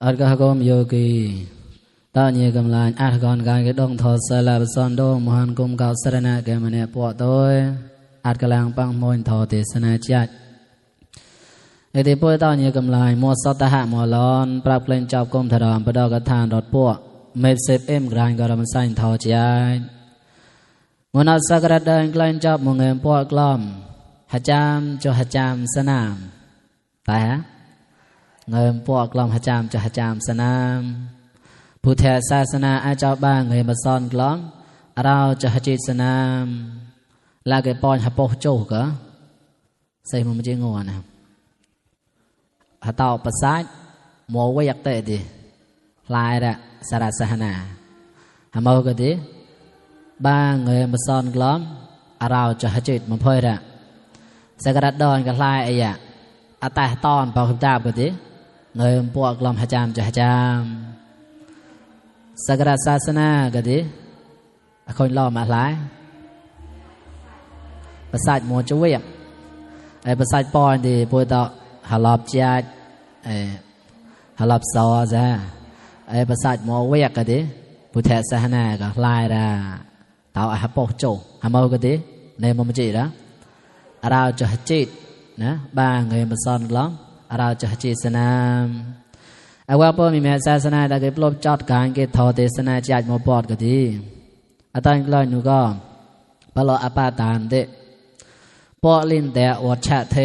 อัดกะกอมโยกีตาเยกำลานอัดกอนกายกะดงทอสลาบซอนโดมหันกุมกาวสรณะแกมะเนปอโตยอัดกะลังปังมนทอเทศนาจัดไอติปุยตาเยกำลายมอสตะหะมอลอนปรับเปลี่ยนจับกรมถรอมปดอกทานรถปัวเมดเซฟเอ็มกลางกรมสันทอจัดมนัสสักระเดินกลางจับมงเงินปัวกล้อมหจามจหจามสนามตายฮะเงินพวกลอมหจามจะหจามสนามผู้แทนศาสนาอาเจ้าบ้างเงินมาซ่อนกล้องเราจะหจิตสนามลาเกปอนหปอโจก็ใส่มันไม่ใช่งอนะหาเต่าประสาทหมอไว้ยักเตะดิลายละสารสหนาหามาก็ดิบ้างเงินมาซ่อนกล้องเราจะหจิตมันพ่อยละสกัดดอนกับลายไอ้ยะอาตาตอนเป่าคำตาก็ดิเงินพวกลอมหจามจะหจามสกัดศาสนาก็ดิคนล้อมาหลายประสาทมัวจะเวียบไอ้ประสาทปอนดีพวกต่อหลอบจัดหลอบซอจ้ะไอ้ประสาทมัวเวียบก็ดิผู้แทนศาสนาก็ลายละเต่าหปอโจหามาก็ดิในมุมจีละเราจะหจิตนะบ้างเงินมาซ่อนกล้องเราจะหจิตสนามเอาว่าพอมีแม่ศาสนาได้เก็บลบจอดการเก็บทอเทศนาจัดมาปอดก็ดีอาตานกลอยหนูก็ปลออปาตานเดปอลินแต่อดชะเท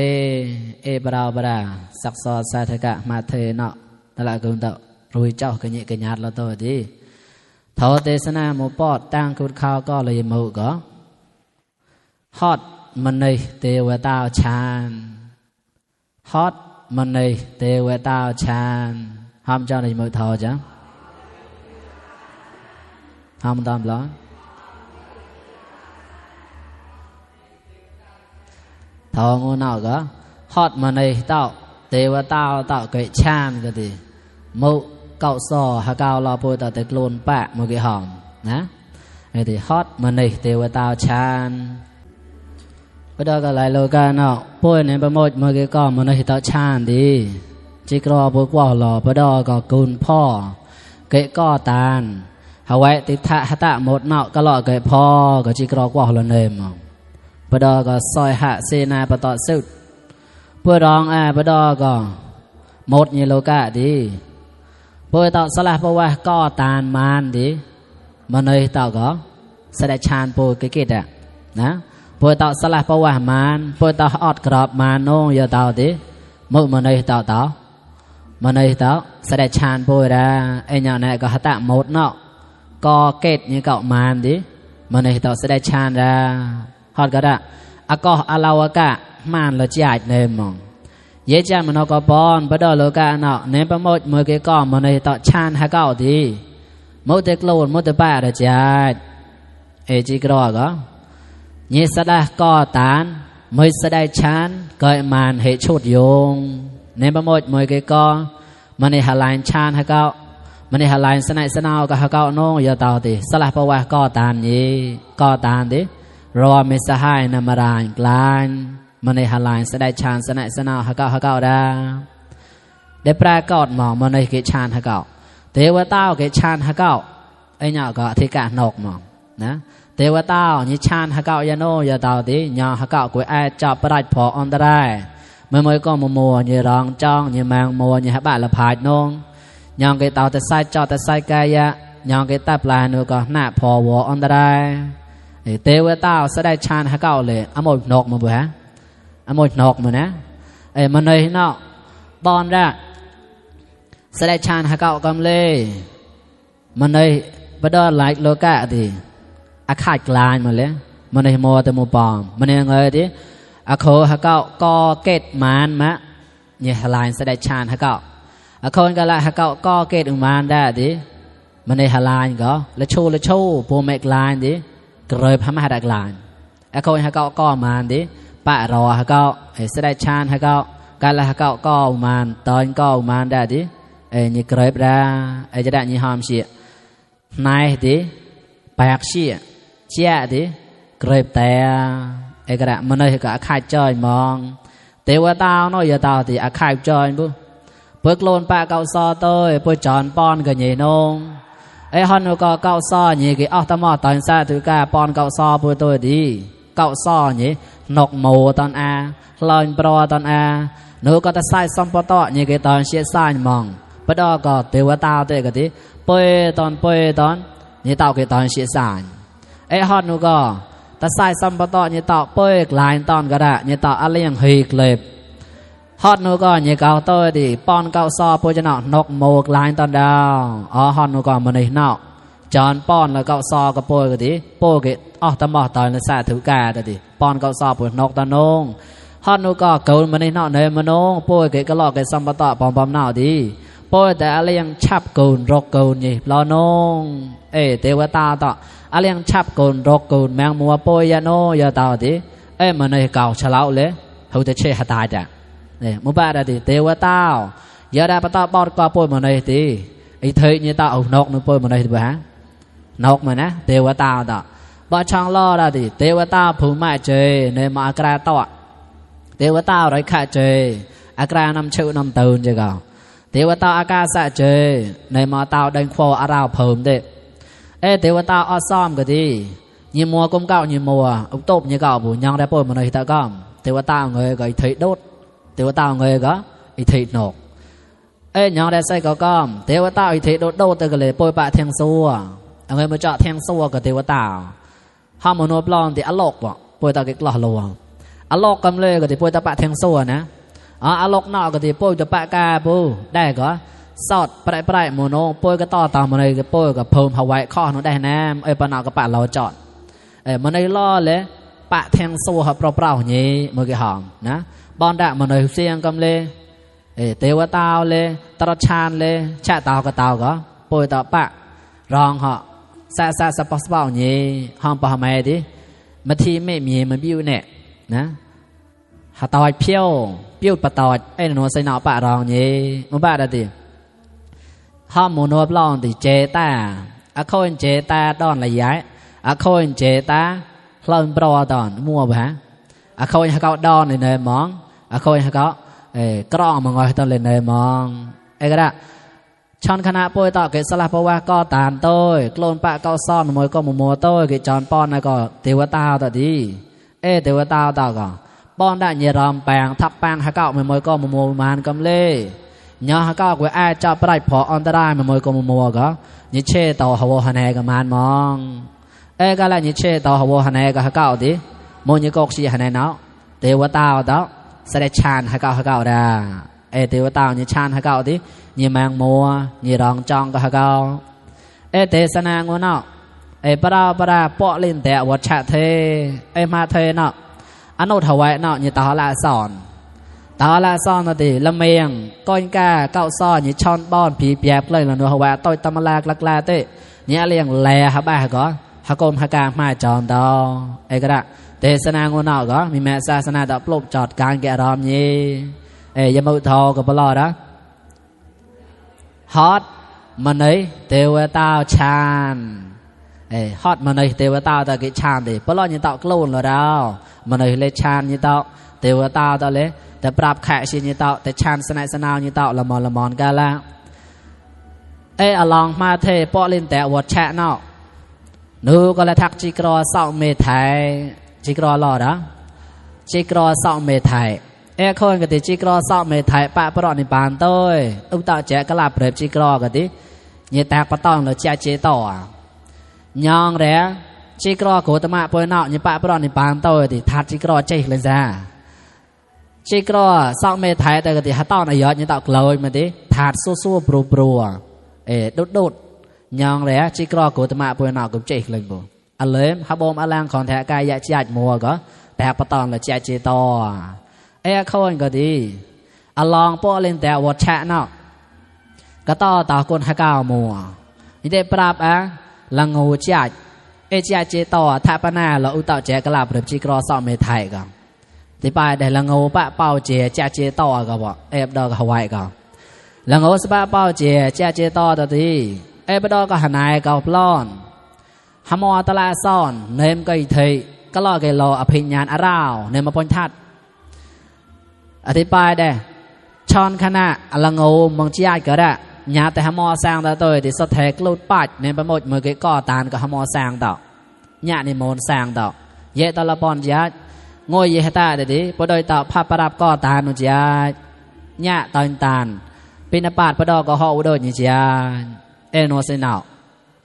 เอปราวปราสักซอสาธกะมาเทเนาะตละกุนตะรุยเจ้ากันเยกันญาติเราตัวดีทอเทศนามาปอดตั้งคุดข้าวก็เลยมือก็ฮอดมันในเทวตาชานฮอตมันในเทวตาชานห้ามเจ้าในมือทอจ้ะห้ามตามหรอทองูน่าก็ฮอตมันในเต้าเทวตาเต้าเกยชานก็ดีมุเก่าซอหาเก่าลอปูต่อตะกลูนปะมือกี่หอมนะไอ้ที่ฮอตมันในเทวตาชานพระดก็หลายโลกาเนาะป่วยในประโมทเมื่อกี้ก็มันให้ต่อชาญดีจิกรอพวกว่าหล่อพระดก็กุนพ่อเกะก็ตาลหาไว้ติทะหตะหมดเนาะก็หล่อเกะพ่อก็จิกรอกว่าหล่อเนมพระดก็ซอยหะเสนาปตอสุดเพื่อร้องพระดก็หมดในโลกาดีป่วยต่อสลับเพราะว่าก็ตาลมานดีมันให้ต่อก็แสดงชาญป่วยเกะนะพอต่อสลับเพราะว่ามันพอต่ออดกรอบมาโน่ยาต่อดิมุมันในต่อมันในต่อแสดงชานพอได้ไอ้เนี่ยก็หัตถะหมดเนาะก็เกตนี่ก็มันดิมันในต่อแสดงชานได้ฮอดก็ได้ก็อาลาวกะมันละจ่ายเนมองเยจันมันก็ปอนพอดอโลกะเนาะเนปหมดเมื่อกี้ก็มันในต่อชานหาเก้าดีมุตะกลูนมุตะป้าละจ่ายเอจิกรอก็เยสดาก็ตานไม่สดาชันก็มันเหตุชุดโยงในประโมทมวยก็มันในหลายชานฮะก็มันในหลายสนายสนาวก็ฮะก็โน่ยาตาวติสลับเพราะว่าก็ตานนี้ก็ตานดิรอไม่สหายนามารานกลางมันในหลายสดาชานสนายสนาวฮะก็ได้ได้ปรากฏมองมันในเกชานฮะก็เทวต้าเกชานฮะก็ไอ้เนี่ยก็ที่กะนกมองนะเทวตานิชานฮะเก่ายาโนยาตาวติญาฮะเก่ากุยจับปราดพออันตรายเมื่อก็มัวนี่ร้องจ้องนี่แมงมัวนี่ฮะบ้าละพายนงยองเกตาวแต่ไซจอแต่ไซกายะยองเกตาปลาโนก็หน้าพอวัวอันตรายเทวตาแสดงชานฮะเก่าเลยอโมดนกมาบ่ฮะอโมดนกมานะมันเลยเนาะบอนละแสดงชานฮะเก่ากำเลยมันเลยบดอหลายโลกะดีอาคาดกลายมาเลยมันในโมแต่โมปอมมันยังไงดิอาโคฮะเก้าก็เกตมานมะเนี่ยลายแสดงชานฮะเก้าอาโคนก็ละฮะเก้าก็เกตอุมานได้ดิมันในฮลายก็ละชูปูเมกลายดิกระเลยพม่าดักลายอาโคนฮะเก้าก็มานดิปะรอฮะเก้าแสดงชานฮะเก้าการละฮะเก้าก็อุมานตอนก็อุมานได้ดินี่กระเลยปลาจะได้นี่หอมเสียนายดิแปลกเสียเจ้าดิเกรบแต่กระมันเลยก็อาคายจอยมองเทวตาเนาะยาตาที่อาคายจอยบุ ป เปิกโลนปะเกาซอเตยเปิดจอนป้อนกันใหญ่นงไอ้ฮอนก็เกาซอนี่กี่ออกตะมอตอนซาถือกาป้อนเกาซอเปิดตัวดีเกาซอนี่นกโมตอนอาลอยปลอตอนอาหนูก็จะใส่ซัมปะตอนี่กี่ตอนเชียซ่ามองปะดอก็เทวตาเตกติเปิดตอนนี่เต่ากี่ตอนเชียซ่าไอ้ฮอนก็แต่ใส่ซัมปะตอนี่เต่าเปิดลายตอนก็ได้นี่เต่าอะไรอย่างฮีกเลยฮอดนูก็นี่เกาตัวดิป้อนเกาซอปูจะเนาะนกโมกลายตอนดาวฮอดนูก็มันนี่เนาะจอนป้อนแล้วเกาซอก็ปูก็ดิปูก็ตะมอตอนสาถือกาดิป้อนเกาซอปูนกตะนงฮอดนูก็เกามันนี่เนาะเนมนงปูก็ลอกกับซัมปะตอปอมเนาะดิปูแต่อะไรยังชับกูนรกกูนนี่รอนงเทวตาต่ออะไรยังชับกูนรกกูนแมงมัวปูยาโนยาตาดิมันนี่เกาฉลาเลยเขาจะเชื่อตายจ้ะมุบาดาติเทวตายาดาปตาบอดก็ป่วยมาในตีไอ้เธอเนี่ยตาเอานกนึกป่วยมาในตีบ้านกมานะเทวตาต่อบ่ช่างล่อดาติเทวตาผู้ไม่เจในมากราต่อเทวตาไรข้าเจอากรานำชื่อนำตื่นจะก่อเทวตาอากาศเจในมาตาดังโคอาราวเพิ่มเด็เทวตาอซ้อมก็ดียี่มัวก้มเก่ายี่มัวอุตบยี่เก่าผู้ยังได้ป่วยมาในตาก้อมเทวตาเงยก็ไอ้เธอโดดเทวตาเงยก็ไอ้เทนกยังได้ใส่ก็ก้อมเทวตาไอ้เทโดดแต่ก็เลยปล่อยปะเทียงซัวเงยมาเจาะเทียงซัวกับเทวตาห้ามมโนปลอมที่อโลกบ่ปล่อยตาเกล้อลวงอโลกกำเลยก็ที่ปล่อยตาปะเทียงซัวนะอโลกนอกก็ที่ปล่อยตาปะกาปูได้ก็สอดปลายมโนปล่อยก็ต่อตามมันเลยก็ปล่อยกับเพิ่มหาวข้อหนูได้แนมปะนอกก็ปะเราจอดมันเลยล่อเลยปะเทียงซัวเปล่าๆนี้มือกี่หอมนะบอนดะมันเลยเสียงกำเลยเทวตาเลยตรชานเลยชะตาวก็ตาวก็ป่วยต่อปะรองเหาะซาสปอสเปล่านี้ห้องปะหามดิมาทีไม่มีมันบิ้วเนี่ยนะหาตอยเพี้ยวปะตอยหนูใส่หนอปะรองนี้มุบ้าได้ดิห้องมูนวบลองดิเจตาโคนเจตาดอนระยะโคนเจตาเล่าปลอดอนมัวบ่ฮะเขาให้เขาดอนในมองเขาให้เขากล้องมองไว้ตอนเล่นในมองก็ได้ชอนคณะป่วยต่อเกิดสลับเพราะว่าก็ตามโต้กลนปะเกาซ่อนมวยก็มัวโต้กิจอนป้อนนะก็เทวตาต่อดีเทวตาต่อก็ป้อนได้เยรอมแปงทับแปงให้เก้ามวยก็มัวมันกำเล่ยาให้เก้ากูไอจับไปพออันตรายมวยก็มัวก็ยิ่งเช่ต่อหัวหันแหกมันมองก็แล้วยิ่งเช่ต่อหัวหันแหกให้เก้าดิมวยก็ชี้หันแหเนาะเทวตาต่อแสดงชานให้เก้าได้เทวตายิ่งชานให้เก้าดิยิ่งแมงมัวยิ่งรองจองก็ให้เก้าเทศนางูเนาะปราปอลินแต่วัชเทมาเทเนาะอนุทวายเนาะยิ่งตาละสอนนั่นดิละเมียงก้อนกาเก้าซ้อนยิ่งช้อนบ้อนผีเปียบเลยละนัวว่าต่อยตำมลากลักลาเต้ยิ่งเลี้ยงแลฮะบ้าก็ฮะกลมฮะกามาจอนดอก็ได้เทศนางูเนาะก็มีแม่ศาสนาดับปลุกจอดการแกะรอมยี่ยมุทอกับปลอดนะฮอตมันเลยเทวตาชานฮอตมันเลยเทวตาตะกิชานดิปลอดยิ่งต่อกลุ่นเลยดาวมันเลยเลยชานยิ่งต่อเทวตาต่อเลยแต่ปราบแขกชิยิ่งต่อแต่ชานสนายสนาวยิ่งต่อละมอนกันละอลองมาเทปอลินแต่วัดแฉะเนาะนูก็เลยทักจิกรอเศร้าเมทัยจิกรอหล่อนะจิกรอเศร้าเมทัยคนก็ติจิกรอเศร้าเมทัยปะปรอนิปานต้อยอุตตะแจกลาเปรบจิกรอก็ติเยแตกปะตองเลยเจต่อยองแร้จิกรอโกตมะปวยนอกเยปะปรอนิปานต้อยติทัดจิกรอเจเลยจ้าจิกรอเศร้าเมทัยแต่ก็ติฮัตตอนายอดเยตอกลอยมาติทัดสู้ปรัวดุดยองแร้จิกรอโกตมะปวยนอกก็เจเลยบ่อันเลยฮับบอมอลังของแท้กายยะจัดมัวก็แต่ปะตองเลยเจต่อคนก็ดีอลองป้อเล่นแต่วัดแฉะเนาะก็ต่อคนให้ก้าวมัวนี่ได้ปราบลังงูจัดจัดเจต่อท่าปนาเราอุตตะแจกลาบหรือจิกรอสอบเมทัยก็ที่ไปได้ลังงูปะเป้าเจต่อก็บอกดอกหวายก็ลังงูสปะเป้าเจต่อตัวที่ปดอกก็หันนายก็ปล้อนหมอตะลาซ่อนเนมก็อีเทยก็ล่อไกลอภิญญาณอาราวเนมมาพนทัดอธิบายได้ช chọn khả năng là ngầu mong chi ai cả đó nhà tại hàm mò sang đó tôi thì xuất thế lụt bạch nên bắt một cái cò tàn của hàm mò sang đó nhà này môn sang đó vậy ta là bọn giá ngồi vậy ta để đi bắt đôi tạo pháp đạp cò tàn nó giá nhà tàn tàn pin bát bắt đầu có họ đôi như giáเนสินา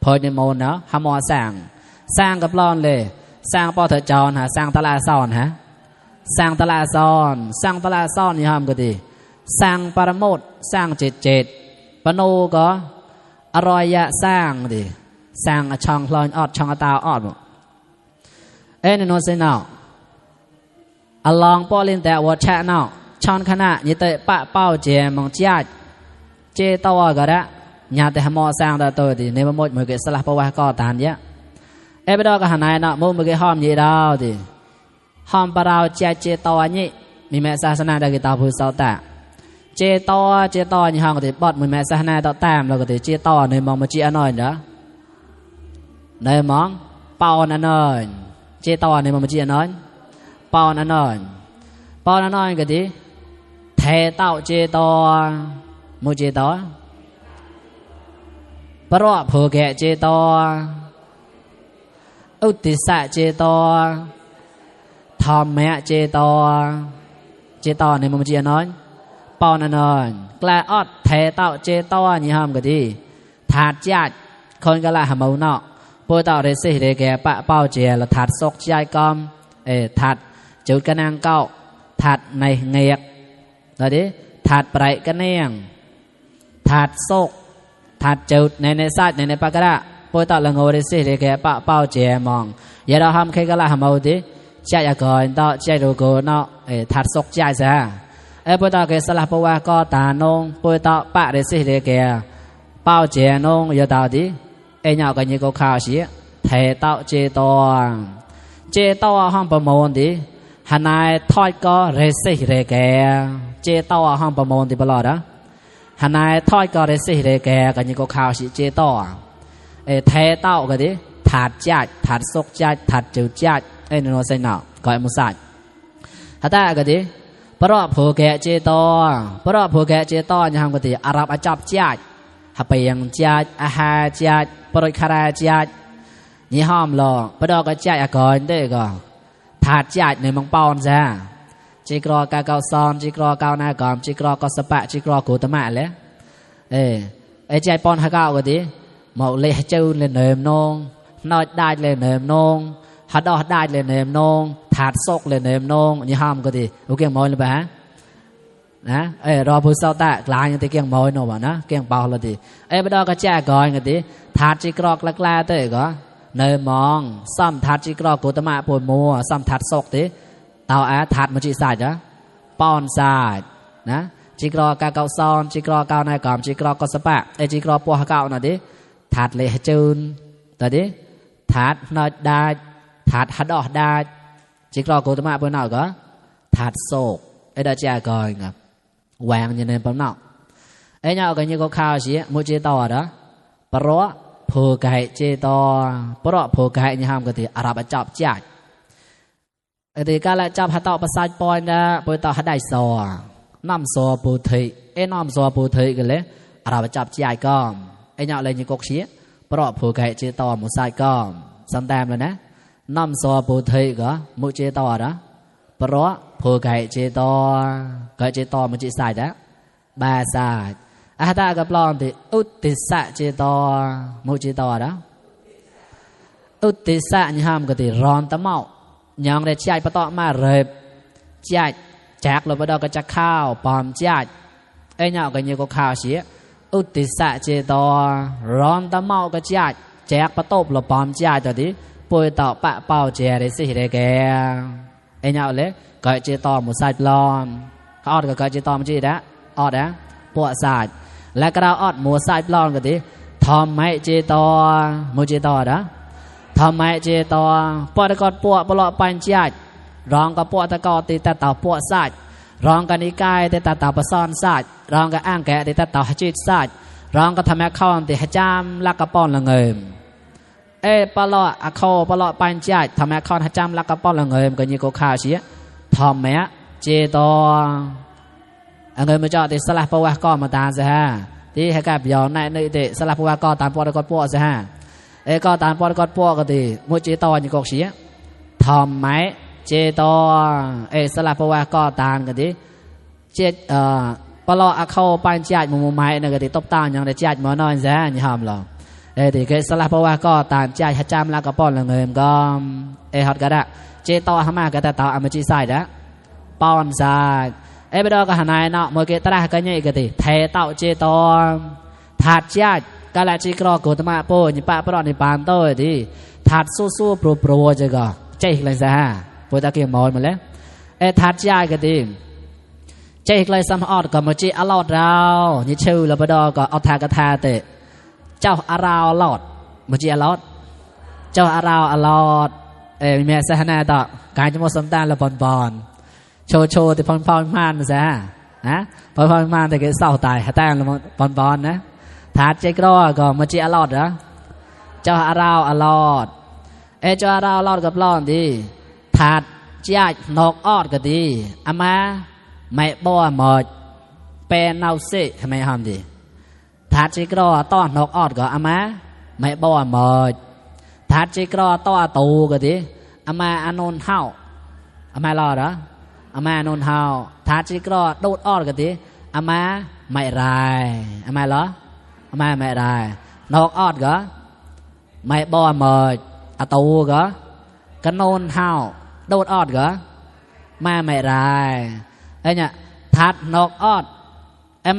พอในโมนเนาะหามอสร้างกับร้อนเลยสร้างปอเถจรฮะสร้างตลาดซ้อนฮะสร้างตลาดซ้อนนี่ฮามก็ดีสร้างปรโมทสร้างเจ็ดปโนก็อร่อยยะสร้างดิสร้างช่องลอยออดช่องตาออดในโนสินาอลองปอลินแต่วัดแช่เนาะช่องขณะนี่เตะปะเป้าเจมองเจตัวก็ได้nhà tại hàm mò sang đó tôi thì nếu mà một cái sả bao hoa có tàn nhá em bây giờ cái hàng này nọ một cái hòm gì đâu thì hòm bà đào che to nhỉ mình mẹ sa sana đây cái tàu phơi sao ta che to như hòm thì bọt mình mẹ sa sana tao tam là có thể che to này mong mà chị ăn rồi nữa đây mong bao ăn rồi che to này mong mà chị ăn rồi bao ăn rồi cái gì thề tao che to một che toปรอะโภแกะเจตออุติสะเจตอธรรมะเจตอในมุมเจียน้อยปอนนอนกลาออดแทเต้าเจตอนี่ห้ามก็ดีถาดญาติคนก็ละหามเอาเนาะปวยเต้าเรซิเรแกปะเป้าเจละถาดซกใจกอมถาดจุดกระนางเก้าถาดในเงียกแล้วดิถาดไพรกระเนียงถาดซกถาดจุดในซาดในปากกระปวยต่อละงูได้สิเด็กปะเป้าเจมองอย่าเราทำใครก็ละทำเอาดิใจอยากก่อนต่อใจดูกูเนาะถาดซกใจซะปวยต่อเกสลับปว่าก็ตานงปวยต่อปะได้สิเด็กเป้าเจนงอย่าต่อดิเอ็นเอากันยี่ก็ข่าวเสียเทต่อเจต่อห้องประมูลดิหานายทอดก็เรสิเด็กเจต่อห้องประมูลดิบลอดนะหานายทอดก็ได้สิเรแกกันยังก็ข่าวสิเจต่อเทเต้าก็ดิถาดจัดถาดซกจัดถาดจืดจัดนโนไซนาก็มุสัยฮัตตาก็ดิปรอะโภแกเจต่อยังก็ดิอารับอาจับจัดฮับไปยังจัดอาหารจัดปรอยคาราจัดนี่ห้อมรอปรอก็จัดก่อนได้ก็ถาดจัดในมังปอนซะจีกรอกาเกาซอนจีกรอกาวนากอมจีกรอกอสปะจีกรอกูตมะเลยใจปอนฮะเก้าก็ดีหมอกเลยจูนเลยเนิมนงนอดได้เลยเนิมนงฮัดดอได้เลยเนิมนงถาดซกเลยเนิมนงนี่ห้ามก็ดีโอเคมอยเลยปะฮะนะรอผู้เศร้าตากลายยังตีเกี่ยงมอยโน่บ่นะเกี่ยงเปล่าเลยดีไปดอก็แจ้ก่อนก็ดีถาดจีกรอกลักลาเตยก็เนิมมองซ้ำถาดจีกรอกูตมะปวดมัวซ้ำถาดซกตีเตาถาดมันจีสายจ้ะปอนสายนะจีกรอกาเกาซอนจีกรอกาวนายกอมจีกรอกอสปะจีกรอปัวเกาหน่อยดิถาดเลยจูนแต่ดิถาดนอดได้ถาดฮัดดอได้จีกรอกูตมะเพื่อนหน่อยก็ถาดโศกเดาจ่าก่อนครับแหวงอย่างนี้ปั๊มหน่อเนี่ยก็ยังก็ข่าวสิมุจีต่อเด้อปรอะโภไก่เจต่อปรอะโภไก่นี่ห้ามกันทีอารับจับจ่ายแต่การละจับหัดต่อภาษาปอยนะปอยต่อหัดได้ซอน้ำซอปูเทยน้ำซอปูเทยกันเลยเราไปจับจ่ายก้อมเนี่ยอะไรยังกกเสียปลอบผู้ไก่เจต่อมุสายก้อมสันแตมเลยนะน้ำซอปูเทยก็มุเจต่อนะปลอบผู้ไก่เจต่อมุจิสายนะบาสายอาตากับปลอมที่อุติสะเจต่อมุเจต่อนะอุติสะนี่ห้ามก็ที่ร้อนตะเมายังได้ใจประตอมาเริบใจแจกเราไปดอกก็จะข้าวปอมใจเนี่ยก็ยังก็ข้าวเสียอุติสะเจตอร้อนตะเมาก็ใจแจกประตบเราปอมใจตัวนี้ป่วยต่อปะเป่าเจได้สิได้แก่เนี่ยเลยก็เจตอหมูใส่ปลอมเขาออดก็เจตอมันจีนะออดนะปวดใส่แล้วก็เราออดหมูใส่ปลอมก็ดีทอมไม่เจตอมูเจตอนะทำไมเจตอปอดกอดปวดปลอปัญญาร้องกับปวดตะกอตีแต่เต่าปวดสัตว์ร้องกันนิกายแต่เต่าประซอนสัตว์ร้องกับอ่างแกะแต่เต่าจิตสัตว์ร้องกับทำแม่ข้าวตีหจามลักกระป้อนละเงิมปลออะโคปลอปัญญาทำแม่ข้าวหจามลักกระป้อนละเงิมก็ยี่ก็ข่าวเสียทำแม่เจตอ người mới cho thì salah pawa ko mà tàn sẽ ha thì hay gặp giờ này nơi thì salah pawa ko tàn po con po sẽ ha ê ko tàn po con po cái thì mỗi chế to như cọc xí thòm máy chế to ê salah pawa ko tàn cái thì chếปลออะเข้าปานจัดมุมไม้นั่นก็ที่ตบตาอย่างได้จัดหมอนอนซะนี่หอมหรอthì cáiสลับเพราะว่าก็ตามใจฮัจจามแล้วก็ป้อนละเงินก็ฮอดก็ได้เจต่อหามาก็แต่ต่ออมาจีใส่ดะป้อนใส่ไปดอก็หานายเนาะมื้อเกตระก็ใหญ่ก็ติเทเต้าเจต่อถาดจัดก็ละจิกรอกุตมะโปนี่ปะปรอนี่ปานโตดิถาดสู้ๆโปรๆจะก็ใจเลยซะปุตตะเกียมอยมาแล้วถาดจัดก็ติใจเลยซ้ำออดก็มาจีอลอดเรานี่ชื่อแล้วไปดอก็เอาทากระทาเตะเจ้าอาราวลอดมาจีอลอดเจ้าอาราวอลอดมีแม่สหนาต่อการจะมาสมตาละบอลโชว์แต่พอนมันซะนะพอนมันแต่ก็เศร้าตายแต่ละบอลนะถาดใจกรอก็มาจีอลอดเหรอเจ้าอาราวอลอดเจ้าอาราวลอดกับลอดดีถาดใจนกออดก็ดีอามาไม่บ่หมดเป็นเอาสิทำไมทำดีทัดจิกรอต้อนนกออดก็อามาไม่บ่หมดทัดจิกรอต้อตูก็ดีอามาอานนเฮาอามาลอดเหรออามาอานนเฮาทัดจิกรอโดดออดก็ดีอามาไม่ไรอามาเหรออามาไม่ไรนกออดก็ไม่บ่หมดอาตูก็กันนนเฮาโดดออดก็มาไม่ไรเนี่ยทัดนกออด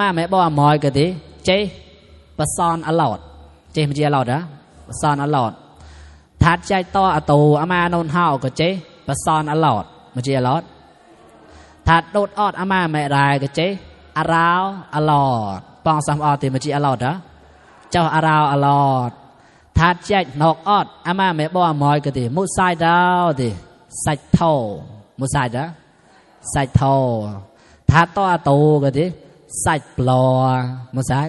มาไม่บ่มอยกันดิเจ๊ปะซอนอลอดเจ๊มันจะอลอดนะปะซอนอลอดทัดใจต่ออตูมานนเฮาก็เจ๊ปะซอนอลอดมันจะอลอดทัดโดดออดมาไม่ไรก็เจ๊อาราวอลอดปองซ้ำออดตีมันจะอลอดนะเจ้าอาราวอลอดทัดใจนกออดมาไม่บ่มอยกันดิมุสายดาวดิใส่เท่ามุสายนะใส่ทอทัดต่อตูก็ดิใส่ปลอมุสาย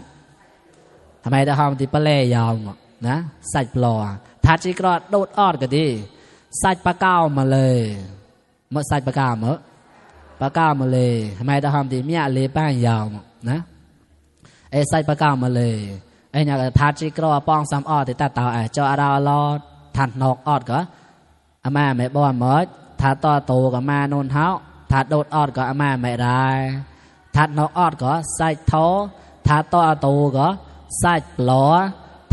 ทำไมต้องทำที่ปลาเล่ยาวนะใส่ปลอทัดจิกรอดโดดออดก็ดิใส่ปลาเก้ามาเลยเมื่อใส่ปลาเก้าเมื่อปลาเก้ามาเลยทำไมต้องทำที่เมียเลยแป้งยาวนะใส่ปลาเก้ามาเลยเนี่ยทัดจิกรอดป้องซ้ำออดที่ตาเต่าเจ้าอาราลอดทันนกออดก็อามาไม่บ่เมื่อทัดต่อตูกับมาโนนเท้าทัดโดดออดก็อามาไม่ได้ทัดนกออดก็ใส่ท้อทัดต่อตูก็ใส่ปลอ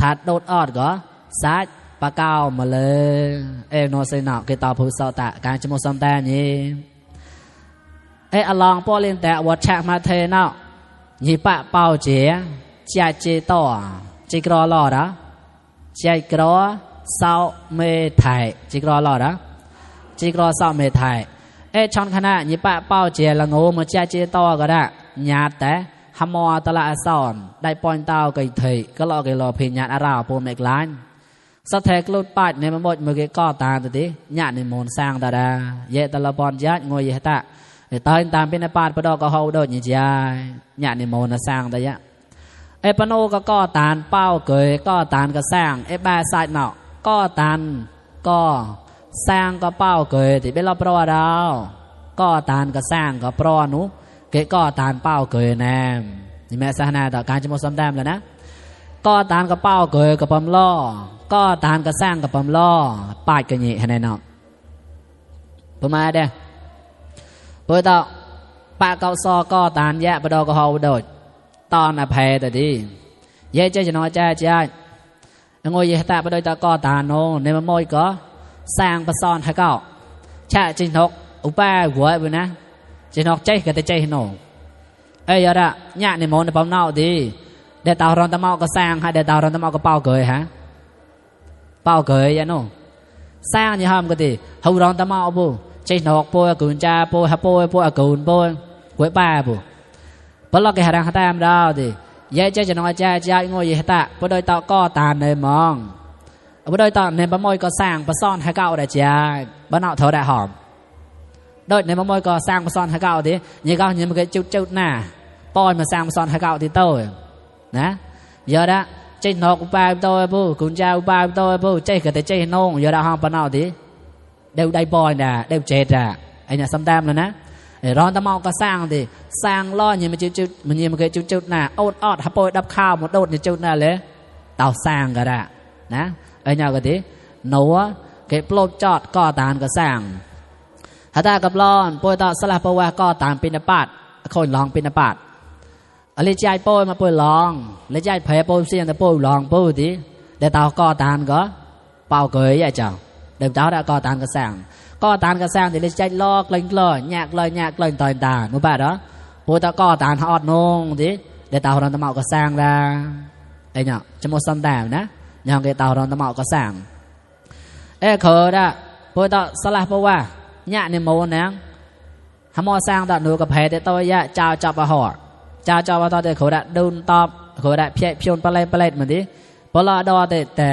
ทัดโดดออดก็ใส่ปลาเก้ามาเลยโนเซนอกคือต่อผู้สาวตะการจมูกซ้ำแต่นี้อลองป้อเลี้ยงแต่วัดแฉกมาเทนอกยี่ปะเป่าเจี๋ยใจเจต่อจิกรอหล่อนะใจกรอเศร้าเมทัยจิกรอหล่อนะจิกรอเศร้าเมทัยช่องคณะยี่ปะเป้าเจละงูมาเจเจต่อก็ได้ญาติแต่ฮามอตละสอนได้ปอนเต้าก็เถยก็รอก็รอเพียงญาติอาราวปูเมกล้านสะเทกลุดปัดในมันหมดมือเกก็ตามตัวที่ญาติในมนสร้างตาดาเยตละปอนญาติงวยเยตะตอนตามเป็นปาดประดก็เฮาโดดยิ่งใจญาติในมนสร้างตายะปโนก็ตานเป้าเกยก็ตานก็สร้างบ้าสายเนาะก็ตานก็สร้างก็เป้าเกยที่เป็นเราปลอดาวก็ตานก็สร้างก็ปลอนุเกยก็ตานเป้าเกยแนมนี่แม่สหนาต่อการจมูกซ้ำแดมแล้วนะก็ตานก็เป้าเกยกับปั๊มล่อก็ตานก็สร้างกับปั๊มล่อปาดกันยี่ให้แน่นอนประมาณเด้เปิดต่อปะเกาซอก็ตานแยะประดก็เฮาโดดตอนอภัยแต่ดีเย่เจ๊จะน้อยใจใจงวยเยตะประดต่อก็ตานโนในมะมวยก็สร้างประซอนให้เก้าชะจินทกอุปาหัวไปนะจินทกใจกับใจโนยอดะญาในมนในปั๊มเน่าดีเดตาวรอนตะเมาก็สร้างให้เดตาวรอนตะเมาก็เป้าเกยฮะเป้าเกยยันโนสร้างยี่ห้อมก็ดีหูรอนตะเมาปูจินทกปูกุญจาปูฮะปูปูกุญปูกวยป้าปูปลอกแกหารังตามดาวดีเย่เจ๊จะน้อยใจใจงวยเยตะพอโดยต่อก็ตานในมองพอโดยต่อในปั๊มมวยก็สร้างประซอนให้เก้าได้ใจบ้านเอาเท่าได้หอมโดยในมะมวยก็สร้างมาซ้อนให้เก่าทีนี่ก็ยังมันก็จุดหน้าป้อนมาสร้างมาซ้อนให้เก่าทีโตนะเยอะนะเจ๊นกอุปาโตปูกุญแจอุปาโตปูเจ๊ก็แต่เจ๊นงเยอะนะห้องปนเอาทีเดี๋ยวได้ป้อนนะเดี๋ยวเจ็ดอ่ะไอ้เนี่ยซ้ำแต้มแล้วนะ ร้อนตะเมาก็สร้างดิสร้างล้อเนี่ยมันจุดมันเนี่ยมันเคยจุดน่ะอดอดฮับโปยดับข้าวหมดโดดในจุดน่ะเลยเตาสร้างก็ได้นะเนี่ยก็ดิหนูเก็บลบจอดก็ตานก็สร้างฮัตตากับร้อนโปยต่อสลับเพราะว่าก็ตานปินปาดคนลองปินปาดอะไรใจโปยมาโปยลองเลยใจแพ้โปยเสียงแต่โปยลองโปยดิเดี๋ยวเตาก็ตานก็เป่าเกยใหญ่เจ้าเดี๋ยวเตาได้ก็ตานก็สร้างก็ตานก็สร้างที่เลยใจลอกเลยแยกเลยต่อยตาหนูป่ะเนาะโปยต่อก็ตานฮอดนงดิเดี๋ยวเตาเราตะเมาก็สร้างละเนี่ยจะหมดสันดาบนะยังเกเตาเราตะเมาก็สร้างเคยได้โปยต่อสลับเพราะว่าเนี่ยในโมนังหมอสร้างต่อหนูกับแพ้แต่ตัวยะเจ้าจับมาห่อเจ้าจับมาต่อแต่เขาได้ดุนตอบเขาได้เพี้ยพินปลายเหมือนดิพอเราดอแต่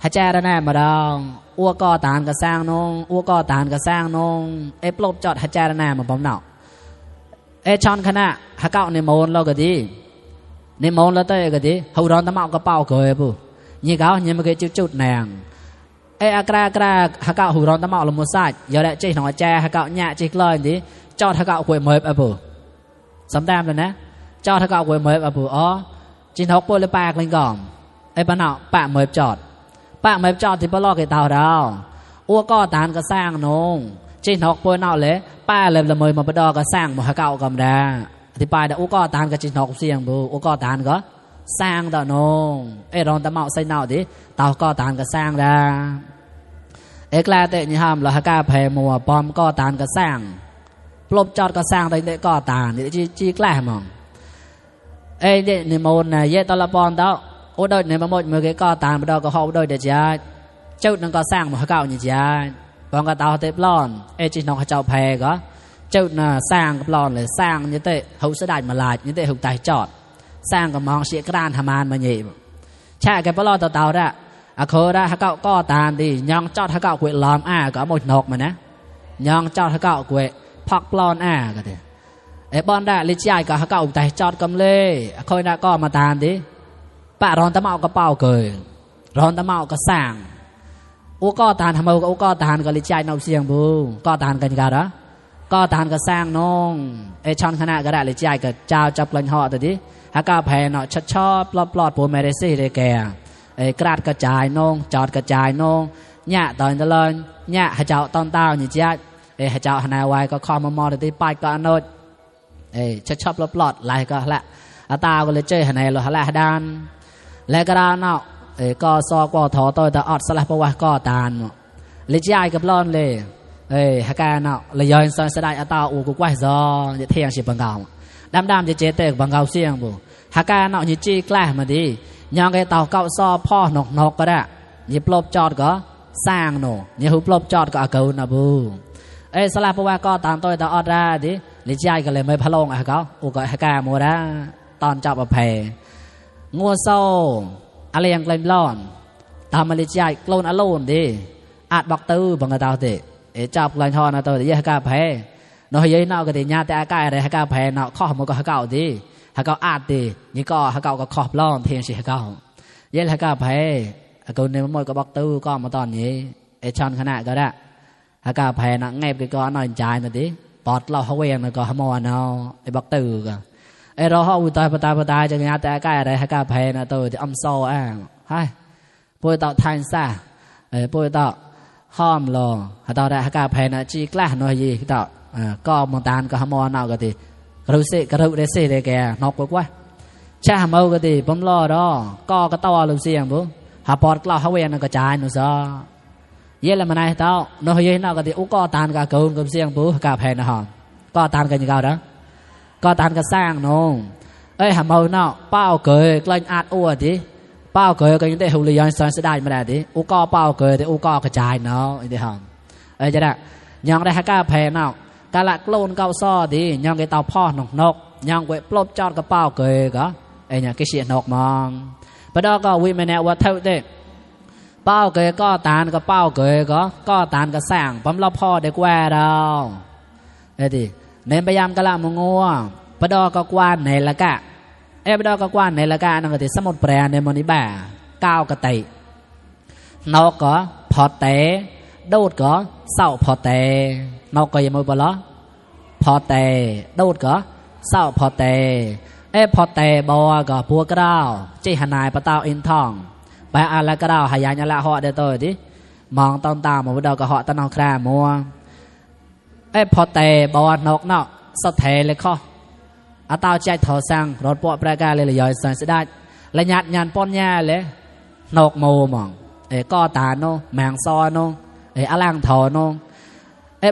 ให้แจ้ระแน่มาดองอ้วก็ตานก็สร้างนงอ้วก็ตานก็สร้างนงปลบจอดให้แจ้ระแน่มาบ่มเนาช้อนขณะให้เก้าในโมนเราก็ดีในโมนเราเตยก็ดีเขาร้อนตะเมาก็เป่าเกยปุ๊ยี่เขายี่มันเคยจุดแนงกระฮักเก่าหูร้อนตะเมาลมมุสัยเยอะแหละเจ๊หนอแจฮักเก่าเนี่ยจิกเลยดิจอดฮักเก่าคุยเมย์ปุ๊สำแดงเลยนะจอดฮักเก่าคุยเมย์ปุ๊จินทอกปุ๊เลยปากเลยก่อนปะเนาปะเมย์จอดที่ปลอกไอ้เต่าดาวอ้วก็ตานก็สร้างนงจินทอกปุ๊เนาเลยป้าเลยละเมย์มาปะดอก็สร้างมาฮักเก่ากำดาอธิบายแต่อ้วก็ตานก็จินทอกเสียงปุ๊อ้วก็ตานก็สร้างต่อนงร้อนตะเมาใส่เนาดิเต่าก็ตานก็สร้างได้กลาเตะนี่ห้ามเราฮักกาแพมัวปอมก็ตานก็สร้างปลบจอดก็สร้างแต่ก็ตานนี่จีกล้ามองเด็กในโมนน่ะเยตละปอนเต้าโอ้โดยในมาหมดเมื่อกี้ก็ตานมาดอกก็เขาโดยเดียจ้าเจ้านั่งก็สร้างมาฮักเก่านี่จ้าปองก็เต่าเตะปลอนจีน้องเขาเจ้าแพก็เจ้าน่ะสร้างกับปลอนเลยสร้างนี่เตะเขาเสด็จมาลายนี่เตะหุบไตจอดสร้างกับมองเสียกระดานทำมันมาหยิบแช่กับปลอนเต่าได้เคยได้ฮักเก่าก็ตานดิยองจอดฮักเก่าคุยล้อมก็หมดนกมานะยองจอดฮักเก่าคุยพักปลอนก็ได้บอลได้ลิจายกับฮักเก่าแต่จอดกำเล่เคยได้ก็มาตานดิปะร้อนตะเมาก็เป่าเกยร้อนตะเมาก็สร้างอุก็ตานทำเอาอุก็ตานก็ลิจายนอกเสียงบูก็ตานกันกันนะก็ตานก็สร้างน้องช่อนขณะก็ได้ลิจายกับเจ้าจับกลันห่อตัวดิฮักเก่าแพ้เนาะชอบปลอดปูเมเรซี่เลยแกกระดกระจายนงจอดกระจายนงเนี่ยตอนตะลอนเนี่ยให้เจ้าตอนเต้านี่จ้าให้เจ้าหนาวายก็คอมมอที่ไปก็อนดชอบปลอดลายก็ละตาก็เลยเจอหนเราละดานและกระดานเนาะก็ซอกว่าถอตัวแต่อดสลับประวัติก็ตานเลยจ่ายกับร้อนเลยฮักการเนาะเลยย้อนซอยสดายตาอูกุกไว้ซอจะเที่ยงสิบังเกาดำจะเจเตกบังเกาเสียงบุฮักการเนาะยิ่งจี้กล้ามาดียังไงเต่าเก่าซอพ่อนกก็ได้ยิ่งปลบจอดก็สร้างโน่ยิ่งหุบปลบจอดก็อากูนะบูสลับประวัติก็ตามตัวแต่อดได้ดิลิจายก็เลยไม่พะโลงเขาอุกฮักการโมได้ตอนจับอภัยงัวโซ่อะไรอย่างเล่นร้อนตามมาลิจายกลนอโลนดิอาจบอกตื้อบังกระเตาเตะจับกลนทอนะตัวเดี๋ยวฮักการแพ้น้อยยัยน่าก็ดีญาติอาการอะไรฮักการแพ้เนาะข้อมันก็ฮักเก่าดิฮักเก่าอาดดินี่ก็ฮักเก่าก็ขอบร้อนเทียนสิฮักเก่าเย็นฮักการแพ้ฮักเก่าในมันมวยก็บอกตื้อก็มาตอนนี้ชอนขนาดก็ได้ฮักการแพ้นะเงียบก็นอนใจนะดิปอดเราเขาเวียนก็ขโมยเนาะบอกตื้อก็เราเขาอุตายปตายจะญาติอาการอะไรฮักการแพ้นะตัวจะอ้ำโซ่ให้ป่วยต่อทานซาป่วยต่อห้อมรอฮักต่อได้ฮักการแพ้นะจีกล้าหน่อยยี่ต่อก็มองตาก็ขโมยเนาก็ดีกระดูกเดซี่เลยแกนอกกว่าแช่เมาก็ดีผมรอดก็ตัวลุเสียงบุหาปอดกล้าเขาเวียนก็จ่ายหนูซอเย็นละมันไอ้เต้าโน้ยเนาก็ดีอุก็ตานก็เกินกับเสียงบุกาแพนนะฮะก็ตานกันยังไงนะก็ตานก็สร้างน้องหาเมาเนาเป้าเกยกลั่นอาดอ้วดิเป้าเกยก็ยังได้หุ่นยันสอนเสด็จมาได้ดิอุก็เป้าเกยแต่อุก็กระจายเนาะไอ้เดี๋ยวจะได้ยังได้ฮักกาแพนเนาะกาละกลูนเกาซ้อดียังไงเต่าพ่อนกยังไว้ปลบจอดกระเป๋าเกยก็เนี่ยกิเสียนกมองปะดอก็วิมเนวัดเท่าเด็กเป้าเกยก็ตานกระเป๋าเกยก็ตานกระแสงปั๊มเราพ่อเด็กแวดาวดิเน้นพยายามกะละมงัวปะดอก็กวานในละกะปะดอก็กวานในละกะนั่นก็ติสมุดแปรในมณีบ่าก้าวกระไตนกก็พอเตะโดดก็เศร้าพอเตะนกก็ยังไม่บล้อ พอแต่ดูดก็เศร้าพอแต่พอแต่บอก็พัวกระดาวจีหนายปะเต้าอินทองไปอะไรกระดาวหายานละเหาะเด้อตัวดิมองตอนตามมาเดาก็เหาะตะนองแคร่มัวพอแต่บอนกเนาะสะเทเลยข้ออาเต้าใจถอสังรถปวดประกาเลยเลยย่อยสันสได้และหยัดยันป้อนแย่เลยนกโมมองก็ตาโนแมงซอโนอลังถอโน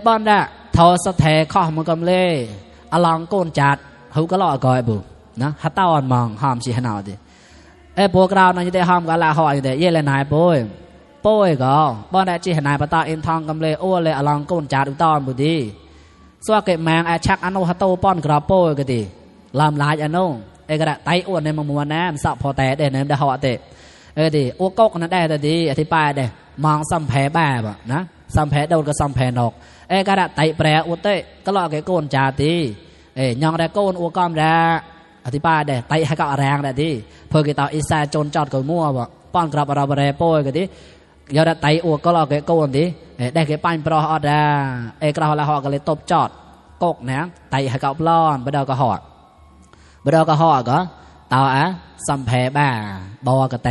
บอนได้ทอสะเทข้อมันกำเล่อลังโกนจัดเขาก็ล่อก่อยบุนะฮัตตาอ่อนมองหอมชีหนาวดิพวกเราเนี่ยได้หอมกันละหอยแต่เย่เลยนายป่วยก็บ้านได้ชีหนายปะตาเอ็นทองกำเล่โอ้เลยอลังโกนจัดอุตอนบุดีส่วนเก็บแมงชักอนุฮัตโตป้อนกระโป้ก็ดีลำลายอนุก็ได้ไตอ้วนในมัวน้ำสับพอแต่เด่นในหัวเตะดีโอ้กกนั่นได้แต่ดีอธิบายเด้มองซ้ำแผลบ้าบ่นะซ้ำแผลโดนก็ซ้ำแผลนกก็ได้ไตแปรอุเตะก็ล่อเก็บโกนจัดดียองได้โกนอ้วกก้อมได้อธิบายเด้ไตให้กับแรงได้ดีเพื่อเกี่ยวกับอิสระจนจอดกับมั่วบ่ป้อนกระบเราบริโภคก็ดียอดไตอ้วกก็ล่อเก็บโกนดีได้เก็บปั้นปลออดได้กระหอละหอก็เลยตบจอดกกนะไตให้กับปลอนไปเดาก็หอดไปเดาก็หอดก็ตาซ้ำแผลบ้าบอก็ไต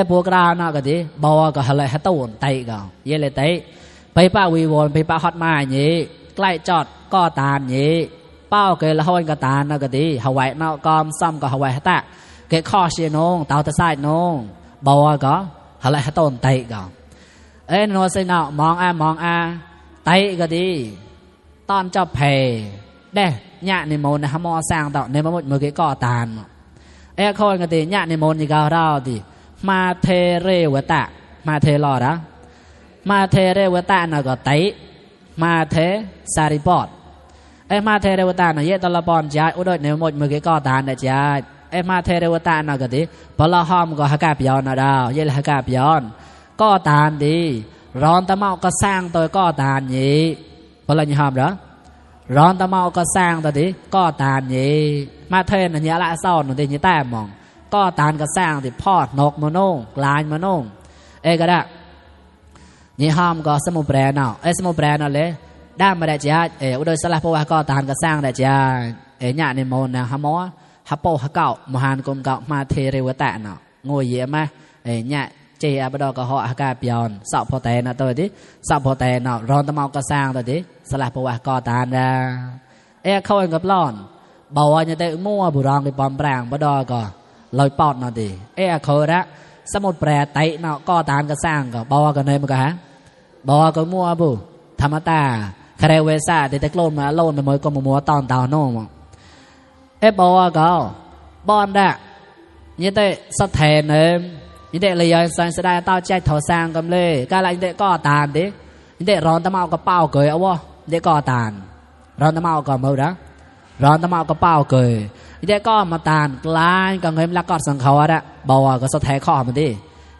พวกเราเนาะก็ดีบอก็อะไรให้ตูนไตก็เยเลยไตไปป้าวีวนไปป้าฮอตมาอย่างนี้ใกล้จอดก็ตานอย่างนี้เป้าเกลห้อยก็ตานเนาะก็ดีหวายเนาะกอมซ้ำก็หวายให้ตะเกะข้อเชียนงเตาตะไซนงบอก็อะไรให้ตูนไตก็โนสิเนาะมองไตก็ดีตอนจอบเพเด้ญาในโมนนะฮะมอสร้างต่อในมมุดมือเกะก็ตานข้อยก็ดีญาในโมนนี่ก็เราดีมาเทเรวตะมาเทลอดะมาเทเรวตะน่ะก็ไตมาเทสาริปอดมาเทเรวตะน่ะเยตละปอนจ่ายอุดในหมดมือก็ตานได้จ่ายมาเทเรวตะน่ะก็ดิพอละหอมก็ฮักกะปยอนน่ะดาวเยลฮักกะปยอนก็ตานดีร้อนตะเมาก็สร้างตัวก็ตานนี้พอละนี่หอมเหรอร้อนตะเมาก็สร้างตัวดิก็ตานนี้มาเทน่ะเนี่ยละซ่อนหนูดินี่แต้มองก็ตานก็สร้างติพอดนกมโนงลายมโนงก็ได้นี่ห้ามก็สมุแปรเนาะสมุแปรเนาะเลยด้ามมาได้จ้าอุดรสลับเพราะว่าก็ตานก็สร้างได้จ้าเนี่ยในโมนนะฮะมอฮัปโปฮักเก่ามหันกลมเก่ามาเทเรวตะเนาะงวยเยอะไหมเนี่ยเจียบดอกก็ห่อฮักกาเปียนสับพอแต่นะตัวดิสับพอแต่เนาะร้อนตะเมาก็สร้างตัวดิสลับเพราะว่าก็ตานได้เข้าเองกับร้อนบอกว่าเนี่ยแต่มั่วบุรองไปปอมแปลงบดอกก็ลอยปอดน่ะดิเขาละสมุดแปรไตเนาะก็ตานก็สร้างก็บอกกันเลยมั้งกะฮะบอกก็มั่วบุธรรมตาคาเรเวซ่าเดตะโกลนมาโลนมาเมื่อก็มัวตอนเตาโน่มบอกก็บอนได้ยี่เตะสะเทนเองยี่เตะเลยยังสันสดายเต้าใจถอสร้างกันเลยก็อะไรยี่เตะก็ตานดิยี่เตะร้อนตะเมาก็เป้าเกยเอาวะยี่เตะก็ตานร้อนตะเมาก็มือนะร้อนตะเมาก็เป้าเกยยี่เตะก็มาตานกลายก็เงินลักกอดสังเขาอะบอกก็สะเทข้อมันดิ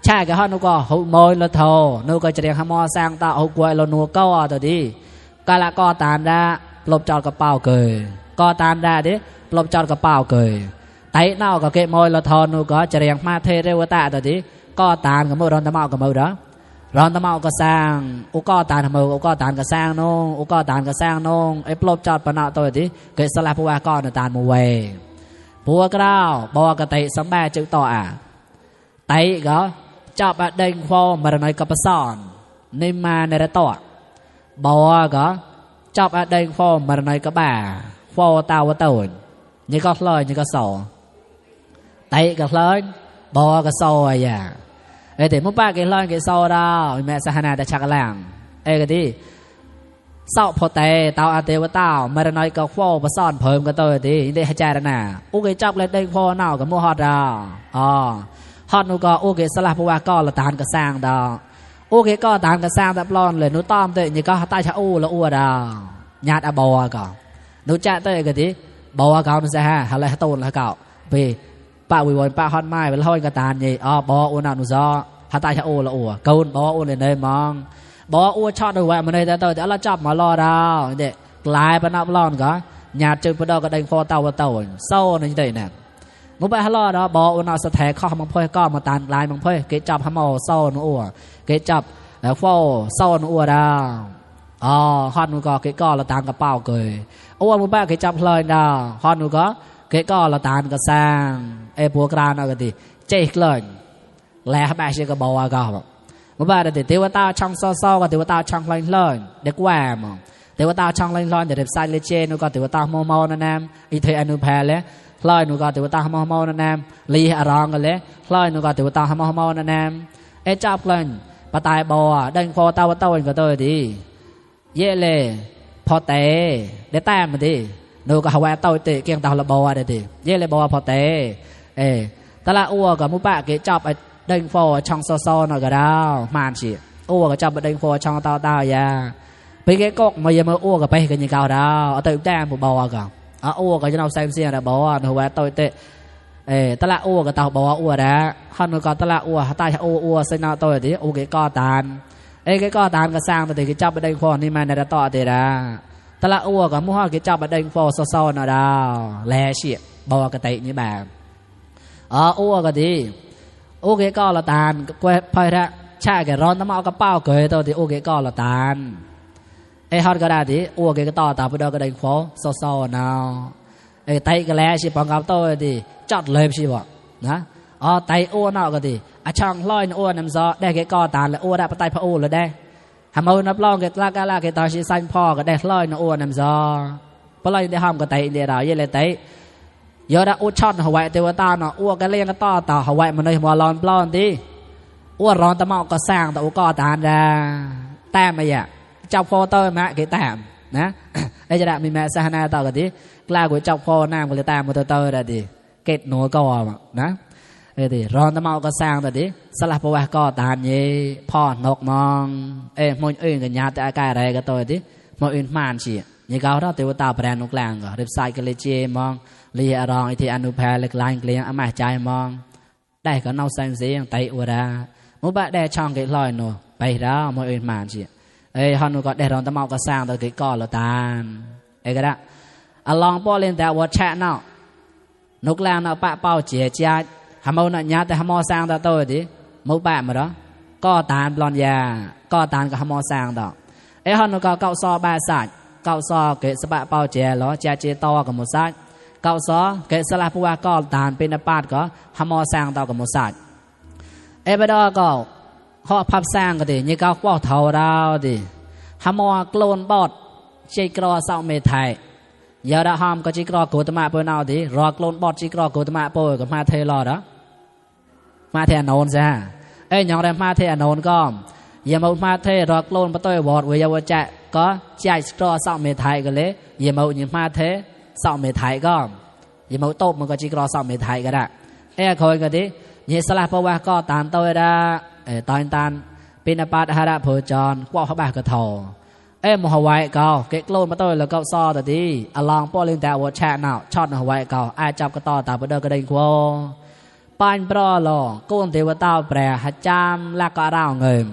ใช่ก็ฮะนุก็หุโมยละโทนุก็จะเรียกฮะมอสร้างตาหุกวยละนัวก็ตัวดิก็ละก็ตานได้ปลบจอดกระเป๋าเกยก็ตานได้ดิปลบจอดกระเป๋าเกยไตเน่าก็เกะโมยละโทนุก็จะเรียกมาเทเรวตะตัวดิก็ตานกับมือร้อนตะเมากับมือเด้อร้อนตะเมาก็สร้างอุก็ตานทำมืออุก็ตานก็สร้างนงอุก็ตานก็สร้างนงปลบจอดปนาตัวดิเกยสลับผู้ว่าก็ตานมือเวผัวกล้าวบอกกติสมบัติจึงต่อไตก็จับเด้งฟอมาในกับสอนในมาในระต่อบอกก็จับเด้งฟอมาในกับบ่าฟอตาวตื่นนี่ก็เลยนี่ก็สอไตก็เลยบอกก็สอยแต่มุ่งป้าเกล้อนเกสอดาวแม่สหนาแต่ชักแรงก็ดีเศร้าพอแต่เตาอาเทวเต้ามาในกับฟอมาซ่อนเพิ่มก็ตัวดีนี่ให้ใจระนาอุกจับเลยเด้งฟอเน่ากับมัวฮอดดาวฮอดนูก็โอเคสลับเพราะว่าก็ละตานก็สร้างดาวโอเคก็ตานก็สร้างแบบร้อนเลยนูต้อมเตยนี่ก็ใต้ชาอูละอ้วดาวญาติอบอก็นูจะเตยก็ดีบอก็นูจะฮะอะไรให้ตูนแล้วก็ไปป้าวิวนป้าฮอดไม้ไปละห้อยก็ตานยี่บออ้วนนูซ้อใต้ชาอูละอ้วกูนบออ้วนเลยมองบออ้วนชอบดูว่ามันเลยแต่เตยแล้วจับมาล่อดาวเด็กกลายเป็นนับร้อนก็ญาติจึงไปดอกก็ได้ฟอเต่าเต่าโซ่ในใจเนี่ยมุไปฮัลโหลเนาะบอกว่าเราสแตข้อมังพ่อยก็มาตานลายมังพ่อยเกจับฮัมโมโซ่นัวเกจับแล้วฟอโซ่นัวดาว อ๋อฮอดนูก็เกก็ละตานกระเป๋าเกยโอ้มึงป้าเกจับเลยดาฮอดนูก็เกก็ละตานกระสร้างไอ้พวกกรานเอาก็ดิเจ๊กเลยแล้วแม่เชื่อก็บอกว่าก็มึงป้าเดี๋ยวเทวตาช่างซ้อๆก็เทวตาช่างเลยเด็กแหวมเทวตาช่างเลยเดี๋ยวใส่เลเจนูก็เทวตาโมนั่นแหละอีเทอนุแพเลยลอยนูก็เทวตาโมนั่นแหละลีอารองกันเลยลอยนูก็เทวตาโมนั่นแหละไอ้จับเลยปะตายบ่ดังพอตาวต้นก็ตัวดีเย่เลยพอเตะได้แต้มมาดินูก็หาว่าตัวเตะเกี่ยงตาละบ่ได้ดิเย่เลยบ่พอเตะตะละอ้วกับมุปะเกจับไอ้ดังพอช่องซ้อๆหน่อยก็ได้มานสิอ้วก็จับดังพอช่องตาๆอย่าไปเกกมาอย่ามาอ้วก็ไปกันยังเก่าดาวเอาตัวแต้มบ่ก็อ้วก็จะเอาใส่เสียนะบ่หนูว่าตัวเตะตะละอ้วก็ตาบ่อ้วนะฮันนูก็ตะละอ้วตาอ้วใส่หน้าตัวดิโอเกก็ตานเกก็ตานก็สร้างตัวเกจับดังพอนี่มันได้ต่อเตะนะตะละอ้วก็มู่ฮอเกจับดังพอซ้อๆน่ะดาวแลเสียบ่ก็เตะนี่แบบอ้วก็ดีโอเคก็ละตานก็พอยละแช่แกร้อนน้ำเอากระเป๋าเกยตัวที่โอเคก็ละตานฮอดก็ได้ดิโอเคก็ต่อตาไปดอกก็ได้ขอซ้อๆนาไตก็แล้วสิปองกับตัวดิจัดเลยสิบ่นะไตอ้วนเอาก็ดิช่างลอยอ้วนน้ำซอได้แกก็ตานแล้วอ้วนได้ปะไตพระโอเลยได้หามานับลองแกลากแกตอนสิสั่นพ่อก็ได้ลอยอ้วนน้ำซอปลอยได้ห้ามก็ไตเดียวเราเยเลยไตยอดอุชันหวายเทวตาเนาะอ้วกันเลี้ยงกันต่อหวายมันเลยหัวร้อนปล้อนดิอ้วร้อนตะเมาก็สร้างแต่อ้วก็ตานดาแต้มไม่อะจับโฟโต้แม่กี่แต้มนะไอ้จะได้มีแม่สหนาต่อกันดิกล้ากูจับโฟน้ำก็เลยแต้มมาโตได้ดิเกตหนูก็นะดิร้อนตะเมาก็สร้างแต่ดิสลับประวัติก็ตานยี่พ่อนกมองมวยอื่นกันยาแต่อากาศอะไรก็ตัวดิมวยอื่นมานสิยี่เขาเราเทวตาแปรนกแรงก็เรียบใส่กันเลยเจมองลีอารองอิทธิอนุแพรเล็กลายเกลียงอามาใจมองได้ก็เน่าแสงเสียงไตอุรามุบะได้ช่องเกลอยโนไปแล้วมวยอื่นมานสิฮอนูก็ได้ร้อนตะเมาก็สร้างตัวเกก็ละตานก็ได้อลองป้อเล่นแต่วัดแช่เนาะนกแรงเนาะปะเป้าเจียจ้าหามาเนาะญาแต่หามอสร้างตัวดิมุบะมาแล้วก็ตานบลอนยาก็ตานกับหามอสร้างดอกฮอนูก็เก่าซอบาสัตเก่าซอเกสบะเป้าเจียล้อเจียเจตอกับมุสัตเก่าซอเกสลาปัวก็ตานเป็นปาดก็หามอสร้างต่อกับมุสัตบดอก็ข้อพับสร้างก็ดิยี่เก่าป้อเท่าดาวดิหามอกลนบอดจีกรอเศร้าเมทัยยาดาหามก็จีกรอโกตมาเปนเอาดิรอกลนบอดจีกรอโกตมาเปกับมาเทลอดะมาเทอนนซะยังได้มาเทอนนก็อย่ามาเทรอกลนปะต้อยบอดเวียวจะก็ใจกรอเศร้าเมทัยกันเลยอย่ามาเทเศร้าเมทัยก็อย่ามาโต้มันก็จีกรอเศร้าเมทัยก็ได้คอยกันดิยี่สลาเพราะว่าก็ตานตัวได้ตอนตานเป็นปาดหาระโพจรกว่าเขาบ้ากระทอมหวายเก่าเก็กโลนมาตัวแล้วก็ซ้อแต่ดีอลองป้อเล่นแต่วัดแช่หนาวชอดหวายเก่าจับกระต่อตาไปเดินกระดิ่งควปานปลอหล่อก้นเทวตาแปรหัดจามลักกระร่างเงิม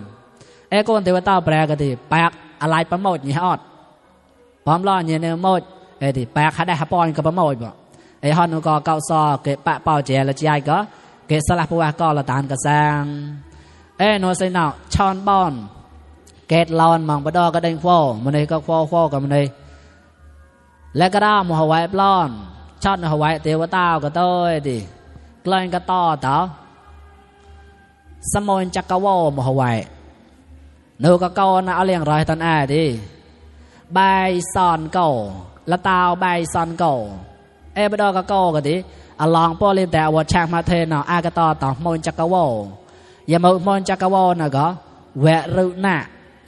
ก้นเทวตาแปรก็ดีแปกอะไรประโมทยี่ห้อพร้อมล้อเนี่ยเนื้อโมดดิแปกหาได้หาปอนกับประโมทบ่ฮอนก็เก่าซ้อเก็บปะเป่าเจแล้วใจก็เกสลับปัวก็ละตานกระซังโนเซนเอาชอนบอนเกตลอนมังบดอก็เด้งโฟมันเลยก็โฟกับมันเลยและก็ได้มหวายปลอนชอนหวายเทวตาก็ต้อยดิกลายก็ต่อต่อสมนจักรวาลมหวายนูก็เก่านะเอาเลี้ยงรอยตอนดิใบซอนเก่าละตาวใบซอนเก่าบดอก็เก่าก็ดิลองป้อเล่นแต่วัดช่างมาเทนเอาก็ต่อมนจักรวาลอย่ามองจักรวาลนะก็เวรุณะ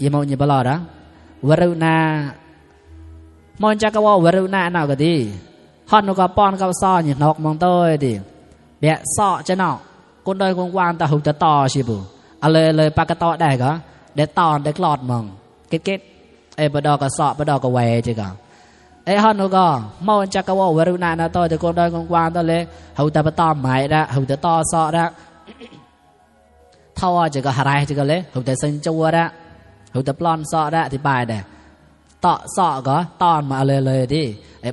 อย่ามองอย่าบลอดนะเวรุณามองจักรวาลเวรุณะน่าก็ดีฮอนก็ป้อนกับซ้อนี่นกมองตัวดิเบะซ้อจะนอกคนโดยกวางแต่หุบจะต่อสิบุเลยปากกระต่อได้ก็เด็ดตอนเด็ดหลอดมองเก็ตบดอก็ซ้อบดอก็แหวจีก็ฮอนก็มองจักรวาลเวรุณะน่าตัวจะคนโดยกวางตัวเลยหุบจะไปต่อหมายละหุบจะต่อซ้อละเท่าจะก็หายจะก็เลยหุบแต่สัญจวระหุบแต่ปลอนซ้อละที่ปลายเด้ต่อซ้อก็ตอนมาเลยดิ